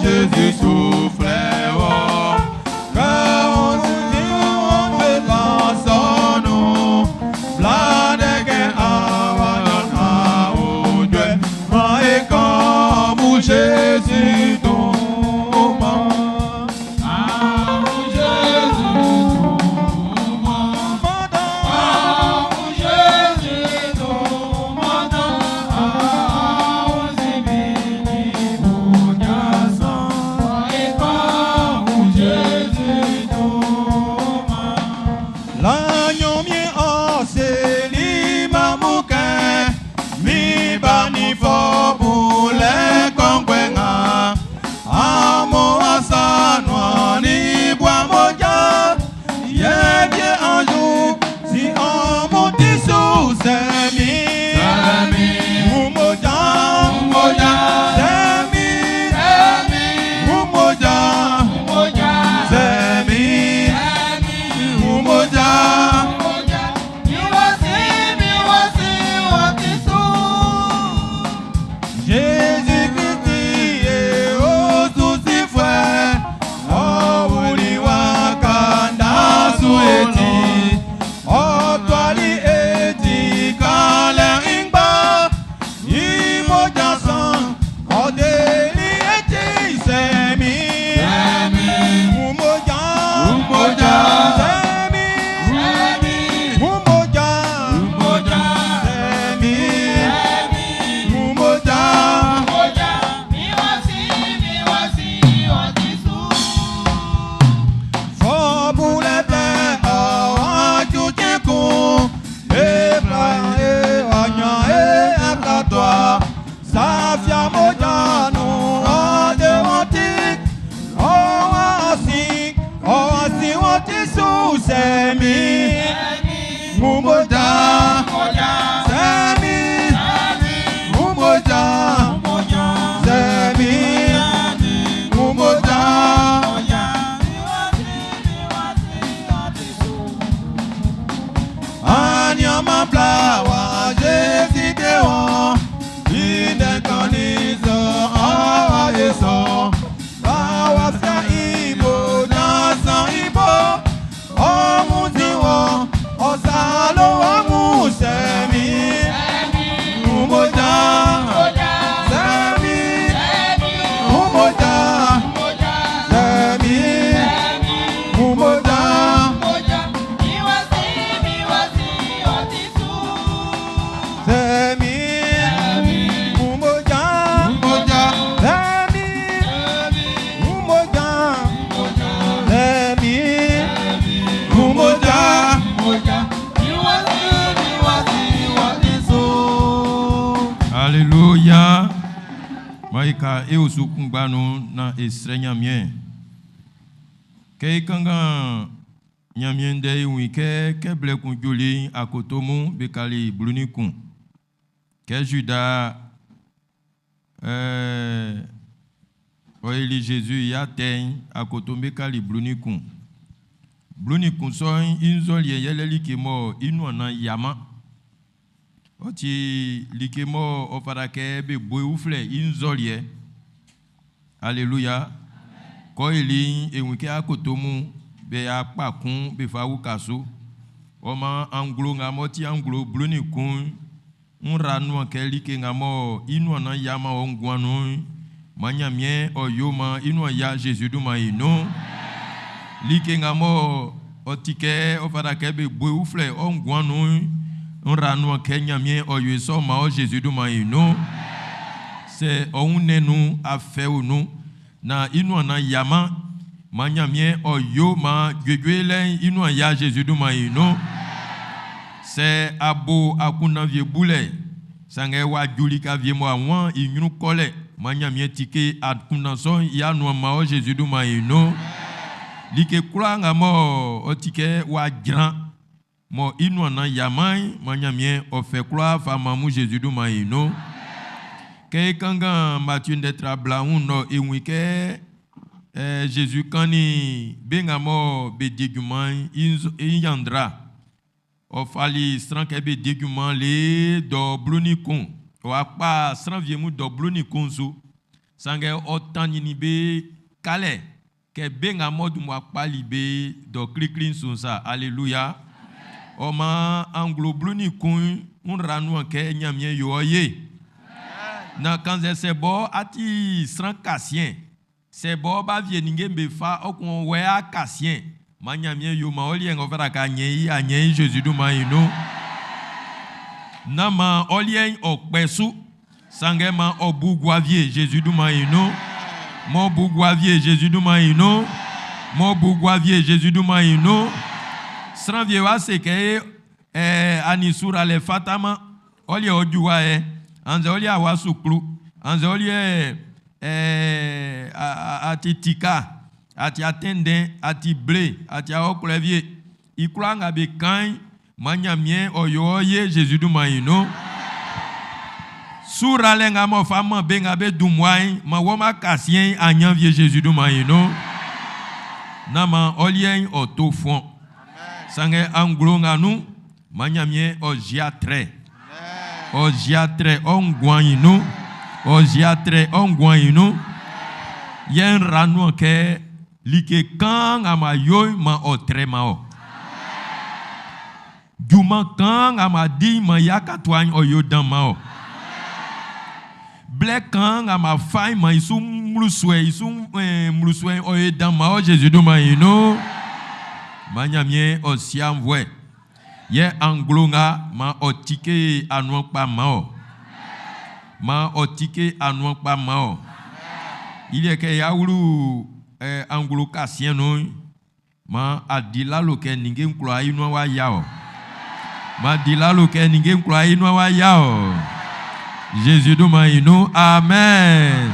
Jésus soufflait, quand on dit on fait pas son nom, Jésus dunman. L'agneau mien en céli mamouquin, mi bani fo boule kongwenga, amo asanoa ni bois moja, yé bien un jour, si on monte sous semi, Umoja, umoja, semi, umoja, semi, umoja. Jésus-Christ est au souci frère, oh Wakanda souhaiti, oh Toali eti kalengba, imoja san, oh deli eti semi, umoja, umoja, semi, umoja, umoja, semi, umoja. Umoja, Semi, Umoja, Semi, Umoja. Anyama plawa Jésus dewan, inekanizo awa yeso, bawa fia ibo nasan ibo, ọmú tiwọn, ọ̀sà ló wà mú sẹ́mi. Umoja, sẹ́mi, umoja, sẹ́mi, umoja. Sẹ́mi, umoja, sẹ́mi, umoja, sẹ́mi, umoja. Alléluia. Maïka e osu kungbanu na esre nyamien. Ke kanga nyamien de wi ke ke ble kun joli akotomu bekali bluni kun. Ke Judas Oeli Jésus ya ten akotom bekali bluni kun. Bluni kun so inzoli yeleli ke mo inu na yama. Ɔ ti like mɔ ɔ fata kɛ be bo uflɛ i nzɔliɛ. Alléluia. Kɔ eli ewu kɛ akoto mu be akpa kun be fa wu kaso. Ɔma anglo ŋa mɔ ti anglo blu ni kun ŋra nua kɛ like ŋa mɔ inua na yama wɔ ŋguanu ma nyamie ɔ ma inua ya Jésus du ma yi nu. Like ŋa mɔ ɔ ti kɛ ɔ fata kɛ be bo uflɛ ɔ ŋguanu ŋra nua kɛ nyamie ɔ yo sɔ ma ɔ Jésus du ma yi nu. Sɛ ɔŋu nɛnu afɛ nu na inua na yama ma nyamie ɔ yo ma dzoedzoe lɛ inua ya Jésus du ma yi nu. Sɛ abo akunavie bu lɛ Sanngɛ w'a ju lika wie mɔ a wan i ɲrun kɔlɛ, man Ɲanmiɛn tike akunndan sɔ'n i anuan man ɔ Zezi dunman'n i nun. Like kwlaa nga mɔ ɔ ti kɛ w'a jran mɔ i nuan nan yiaman'n, man Ɲanmiɛn ɔ fɛ kwlaa fa man amun Zezi dunman'n i nun. Kɛ e kanngan Matie ndɛ tra bla wun nɔ e wun i kɛ Zezi kannin be nga mɔ be di junman'n i ɲanndra. Ɔ fali sran kɛ be di junman le dɔ 11. Ɔ wa kpa sran wie mun dɔ 11 su. Sanngɛ ɔ tanninnin be kalɛ kɛ be nga mɔ dun mmua kpali be dɔ klikli'n su'n sa. Aleluya. Ɔ maan anglo 11 n ra nuan kɛ Ɲanmiɛn yo ɔ ye. Na kannzɛ sɛ bɔ a ti sran kasiɛn, Sɛ bɔɔ b'a wie ninnge'm be fa ɔ kun ɔ wɛ a kasiɛn, man Nyanmiɛn yo man ɔ liɛ ng'ɔ fata kɛ a nyɛn i, a nyɛn i Zezi dunman'n i nun. Nán man ɔ liɛ'n ɔ kpɛ su, sanngɛ man ɔ bu gua wie Zezi dunman'n i nun. M'ɔ bu gua wie Zezi dunman'n i nun. M'ɔ bu gua wie Zezi dunman'n i nun. Sran wie w'a se kɛ e, ɛɛ, a nin suralɛ fataman. Ɔ liɛ ɔ ju wa yɛ, annzɛ ɔ liɛ a wa suklu, annzɛ ɔ liɛ ɛɛ a ti tika, a ti atɛndɛn, a ti ble, a ti aɔkwlɛ wie. I kwlaa nga be kan'n, man Ɲanmiɛn ɔ yo ɔ ye Zezi dunman'n i nun. Suralɛ nga m'ɔ fa man be nga be dun mmua'n, man wɔ ma kasiɛn'n a ɲan wie Zezi dunman'n i nun. Nán man ɔ liɛ'n ɔ to fuɔn. Sanngɛ anglo nga nun, Man Ɲanmiɛn ɔ zia trɛ. Ɔ zia trɛ ɔ nguan'n i nun. Ɔ zia trɛ ɔ nguan'n i nun. Yɛ n ra nuan kɛ like kaan nga ma yo'n man ɔ trɛ man ɔ. Junman kaan nga ma di'n man i akatua'n ɔ yo dan man ɔ. Blɛ kaan nga ma fa'n man i su mmlusuɛ i su mmlusuɛ'n ɔ yo dan man ɔ Zezi dunman'n i nun. Man Ɲanmiɛn ɔ si aunnvuɛ. Yɛ anglo nga man ɔ tike anuan kpa man ɔ. Man ɔ tike anuan kpa man ɔ. I liɛ kɛ y'a wlu anglo kasiɛn nun'n, man a di lalo kɛ ninnge'n kwlaa i nuan w'a yia ɔ. Man di lalo kɛ ninnge'n kwlaa i nuan w'a yia ɔ. Zezi dunman'n i nun, amen.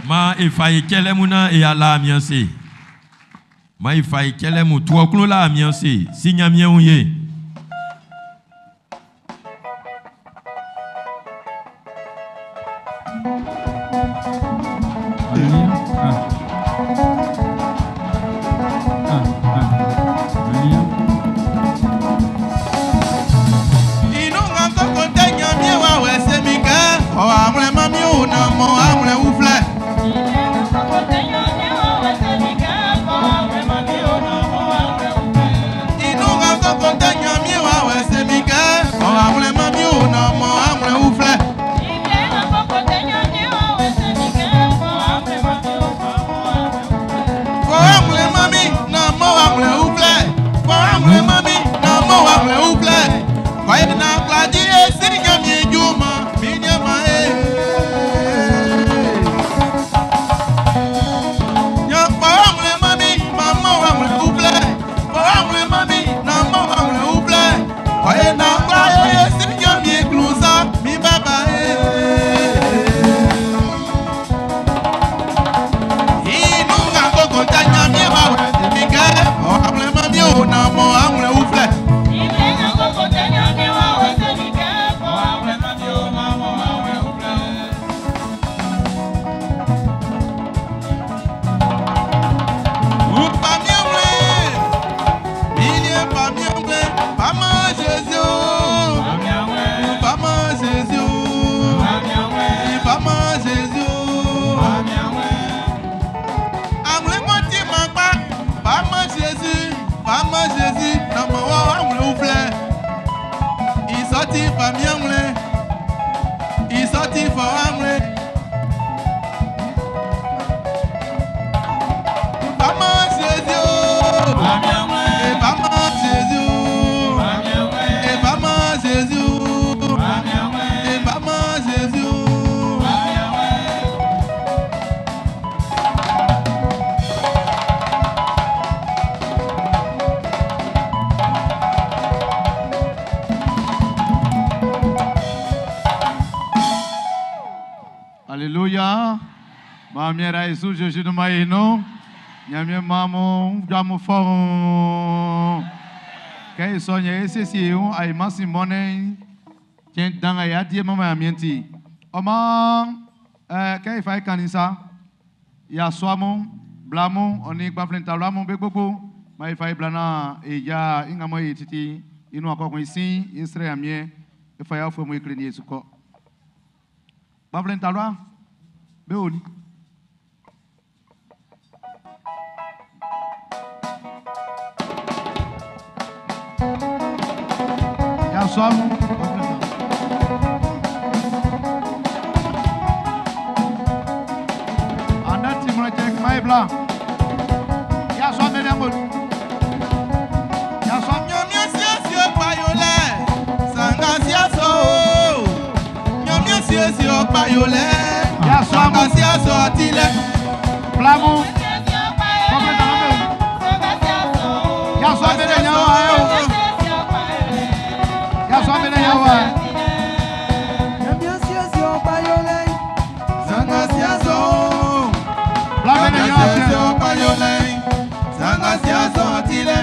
Man e fa e cɛlɛ mun naan e ala mian se. Man e fa e cɛlɛ mun tu ɔ klun la mian se, si Ɲanmiɛn wun ye. I nun nga n koko tɛ Ɲanmiɛn wawɛ se min kɛ ɔ awlɛn man min wun naan mɔ awlɛn uflɛ. I nun nga n koko tɛ Alléluia. Ma miera Yesu Jésus de maïno. Nyamie mamu jamu fort. Kay sonya esesi un ay masi money. Tien danga ya die mama amienti. Oma kay fay kanisa. Ya swamu blamu oni gbaflen tablamu be gbogbo. Ma ifay blana e ya ingamo e titi inu akokun isin isre amie. Ifay afo mo ikle ni Yesu ko. Gbaflen tabla be oni. Ya swamu. Anda timra check my bla. Ya swa me de ngol. Ya swa Nyamia siesie kpayolɛ, sanga siasɔ o. Nyamia siesie kpayolɛ, Ya swa sanga siasɔ tilɛ. Blamu. Ya swa me de nyawa yo. Ya swa me de nyawa. Sanga siasɔ o. Bla me de Nyamia nyawa. siesie kpayolɛ, sanga siasɔ tilɛ.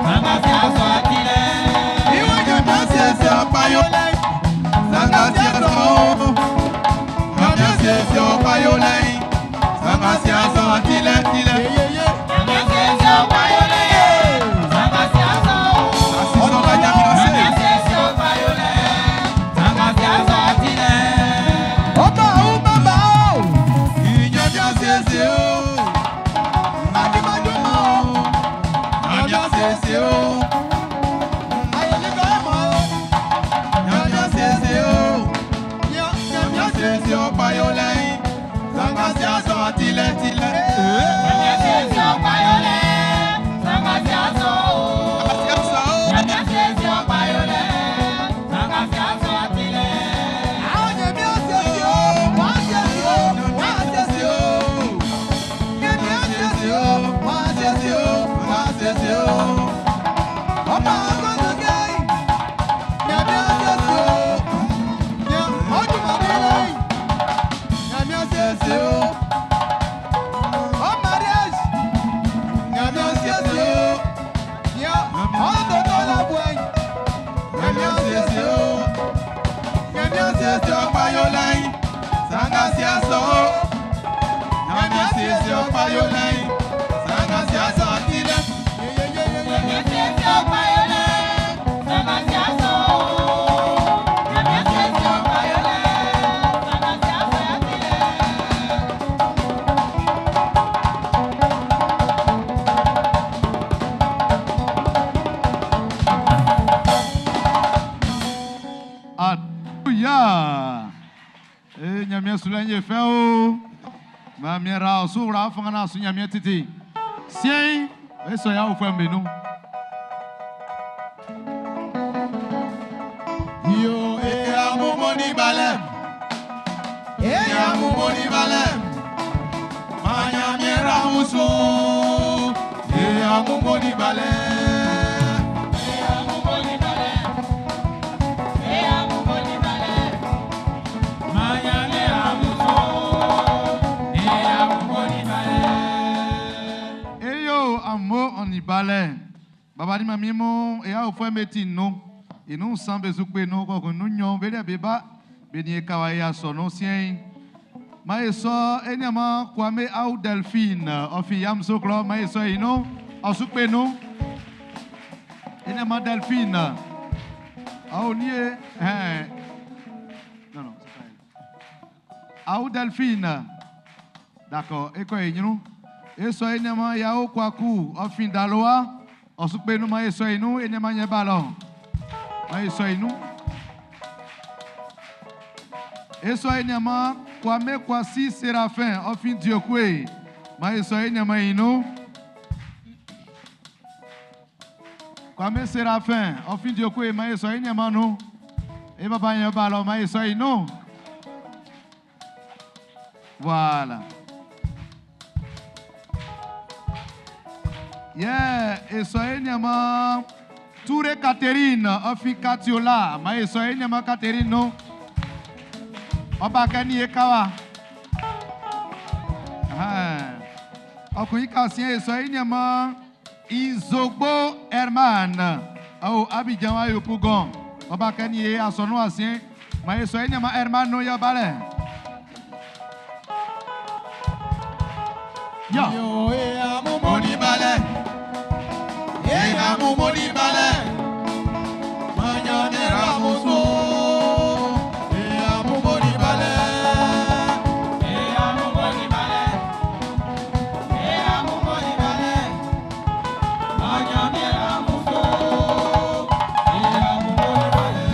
Sanga siasɔ dɛ. Iwe nyamia siesie kpayolɛ, sanga siasɔ o. Nyamia siesie kpayolɛ, sanga siasɔ tilɛ tilɛ. Asisɔ la nyamia se. Nyamia siesie o. Nyamia siesie o. Nyamia siesie o. Nyamia siesie kpayolɛ, sanga siasɔ tilɛ tilɛ. Siasɔ o. Alléluia. Eh nyamia sulenye fe o. Ma miera su ra fanga na su nyamia titi. Sien e so ya ofo menu. Yo e amumoni balem. E amumoni balem. Manya miera musu. E amumoni balem. Eyo amo onibale. Baba di mami mo e a ofo meti no. Inu san bezu pe no ko nu nyon be de beba be ni kawa ya so no sien. Ma eso eni ma Kwame au Delphine ofi yam so klo ma eso ino osu pe no. Eni ma Delphine. Au ni e hein. Non non, c'est pas elle. Au Delphine. D'accord, e ko enyinu. Eso eni ma yao kwaku ofi daloa osu pe no ma eso inu eni ma nye ballon. Ma eso inu. Eso eni ma Kwame Kwasi Séraphin ofi Diokwe. Ma eso eni ma inu. Kwame Séraphin ofi Diokwe ma eso eni ma no. E baba nye ballon ma eso inu. Voilà. Yeah, eso eni ma Touré Catherine, Ofi Katiola, Maeso Enyama Catherine no. Ọba Kẹ́ni Ekawa. Ọkùnrin kan sí èso Enyama Izogbo Herman. Ọ̀ Abidjan wa yòókù gan. Ọba Kẹ́ni Asọ̀nù àsín. Maeso Enyama Herman no yọ balẹ̀. Yọ. Moni balẹ̀. Eya mu moni balẹ̀. Manyane ramuso. Eya mu moni balẹ̀. Eya mu moni balẹ̀. Eya mu moni balẹ̀. Manyane ramuso. Eya mu moni balẹ̀.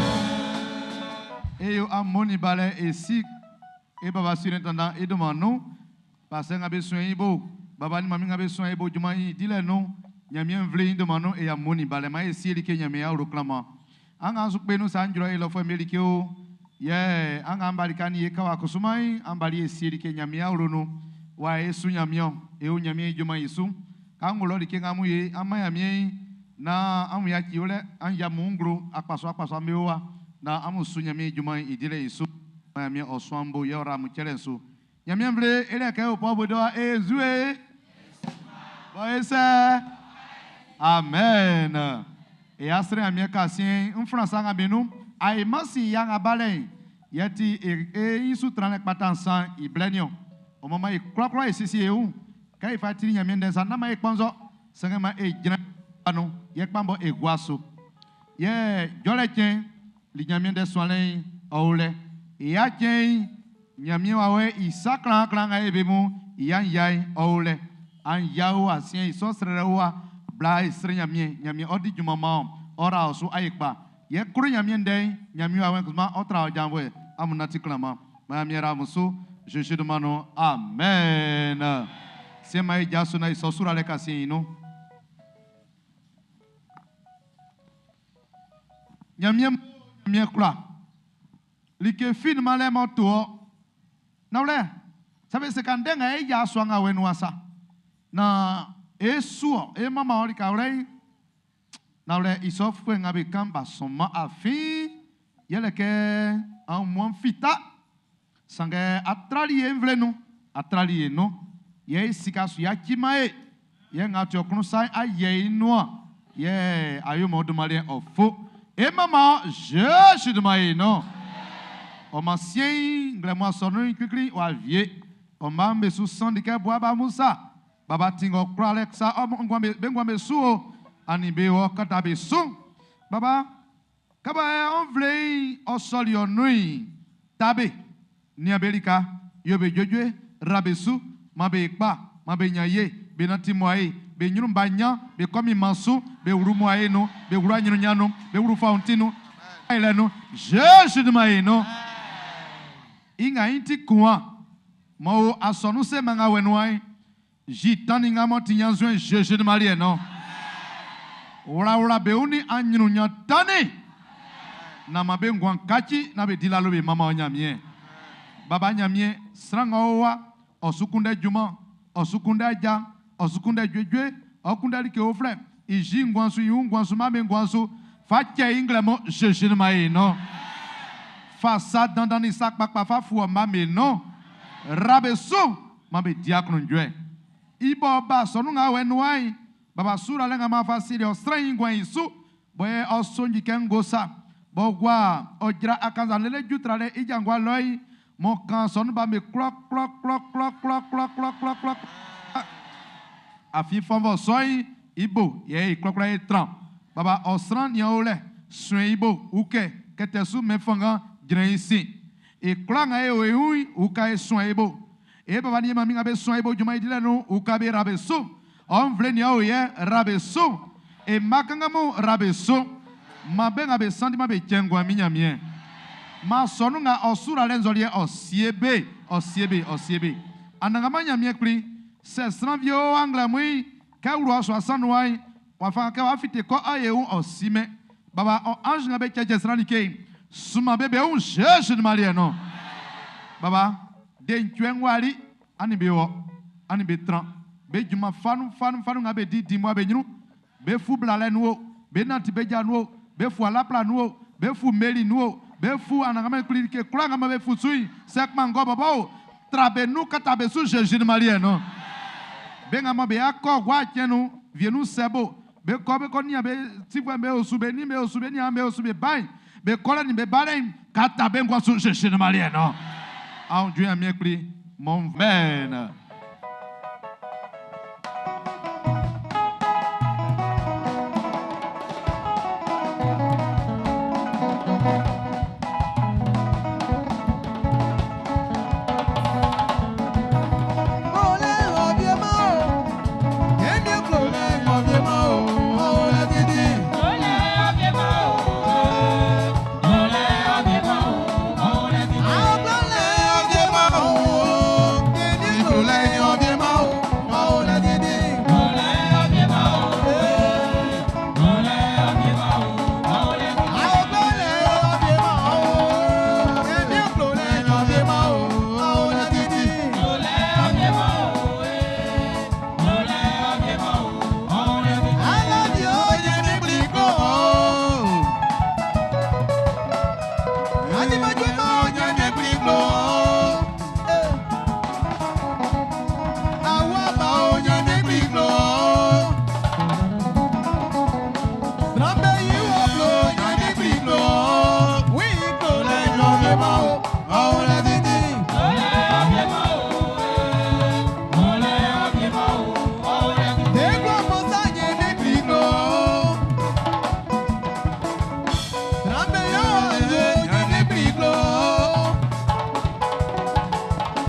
Eyo amoni balẹ̀ esi e baba surintendant e demande nous parce que ngabe soin ibo baba ni mami ngabe soin ibo juma yi dile nous nyamie mvle yi demande nous e amoni balẹ̀ ma esi elike nyamie ya proclama anga su pe nu sanjuro e lofo melike o ye anga ambali kani ye kawa kusumai ambali esi elike nyamie ya nu wa esu nyamie e o nyamie juma yisu kangulo like ngamu ye ama yamie na amu ya kiole anja mungru akpaso akpaso amewa na amu su nyamie juma idile isu nyamie oswambo yora muchelensu nyamie mvle ele ke opo bodo e zue boese amen e asre amie kasien mfransa nga benu ay masi ya nga balen yeti e e isu trane kpatansan iblenio o mama e kra kra e sisi e u ka ifa tiri nyamie ndensa na ma e kponzo senge ma e jina anu ye kpambo e gwaso ye jole chen li nyamie de swalen owle ya chen nyamie wa we isa kran kran ga ebe mu ya yai owle an yawo asien iso srere wa bla isre nyamie nyamie odi jumama ora osu ayekpa ye kuru nyamie ndei nyamie wa we kuma otra ojanwe amunati klama ma miera musu je demande amen sema e jaso na iso sura le kasien ino nyamie nyamie kula like fin male mo to na wle sabe se kan denga e ya so nga wenu asa na esu e mama ori ka wle na wle iso fu nga be kamba soma afin yele ke an mo fita sange atrali e mvle nu atrali e no ye sika su ya kima e ye nga to kunu sai aye inu ye ayo mo dumale ofo e mama je suis de maï non o ma sien ngle mo sonu kikli wa vie o ma mbe su syndicat bois ba musa baba tingo kralek sa o ngwambe be ngwambe su o ani be o kata be su baba kaba on vle o soli onui tabe ni abelika yo be jojwe rabesu ma be pa ma be nyaye be nati moaye be nyuru banya be komi mansu be wuru moaye no be wuru anyuru nyano be wuru fauntino ile no je suis de maï no inga inti kuwa mo asonu se manga wenwai jitani nga mo tinyanzwe je suis de maï no ora ora be uni anyuru nyatani na mabe ngwan kachi na be dilalo be mama onyamie baba nyamie sranga owa osukunde juma osukunde aja osukunde jwejwe okunde like ofle iji ngwansu yu ngwansu mame ngwansu fa che inglemo je je mai no fa sa dandani sak pak pa fa fu mame no rabeso mame diakon jwe ibo ba sonu nga we nuai baba sura lenga ma fa siri osran ngwan isu boye osonji kengosa bogwa ojra akanza lele jutrale ijangwa loi mo kan sonu ba me klok klok klok klok klok klok klok klok klok afi fonvo soi ibo ye klok klok etran baba osran ni ole sun ibo uke ketesu me fanga jren isi e klanga e o hui uka e sun ibo e baba ni mami ngabe sun ibo juma idile nu uka be rabesu on vle ni o ye rabesu e makanga mu rabesu ma be ngabe sandi ma be chengwa minyamie ma sonu nga osura lenzolie osiebe osiebe osiebe ananga manyamie kli se sranvio angle mui ke wuro aso asanuai wa fa ke wa fite ko aye un osime baba o ange nga be cheche sranike suma bebe un jeje de marie no baba de ntwenwari ani be wo ani be tran be juma fanu fanu fanu nga be di di mo be nyuru be fu blale nuwo Be nanti be ja nu o, be fu alapla nu o, be fu meli nu o, be fu anagame kpli ke kura nga ma be fu sui, sɛ kpangɔ bɔbɔ o, tra be nu kata be su Jésus Marie no. Be nga ma be akɔ gua tiɛnu, vienu sɛbo, be kɔ be kɔ nia be tifue be osu be ni be osu be nia be osu be ban, be kɔlɛ ni be balɛ kata be ŋgɔ su Jésus Marie no. Àwọn ju yẹn mi kpli, mɔ mɛn.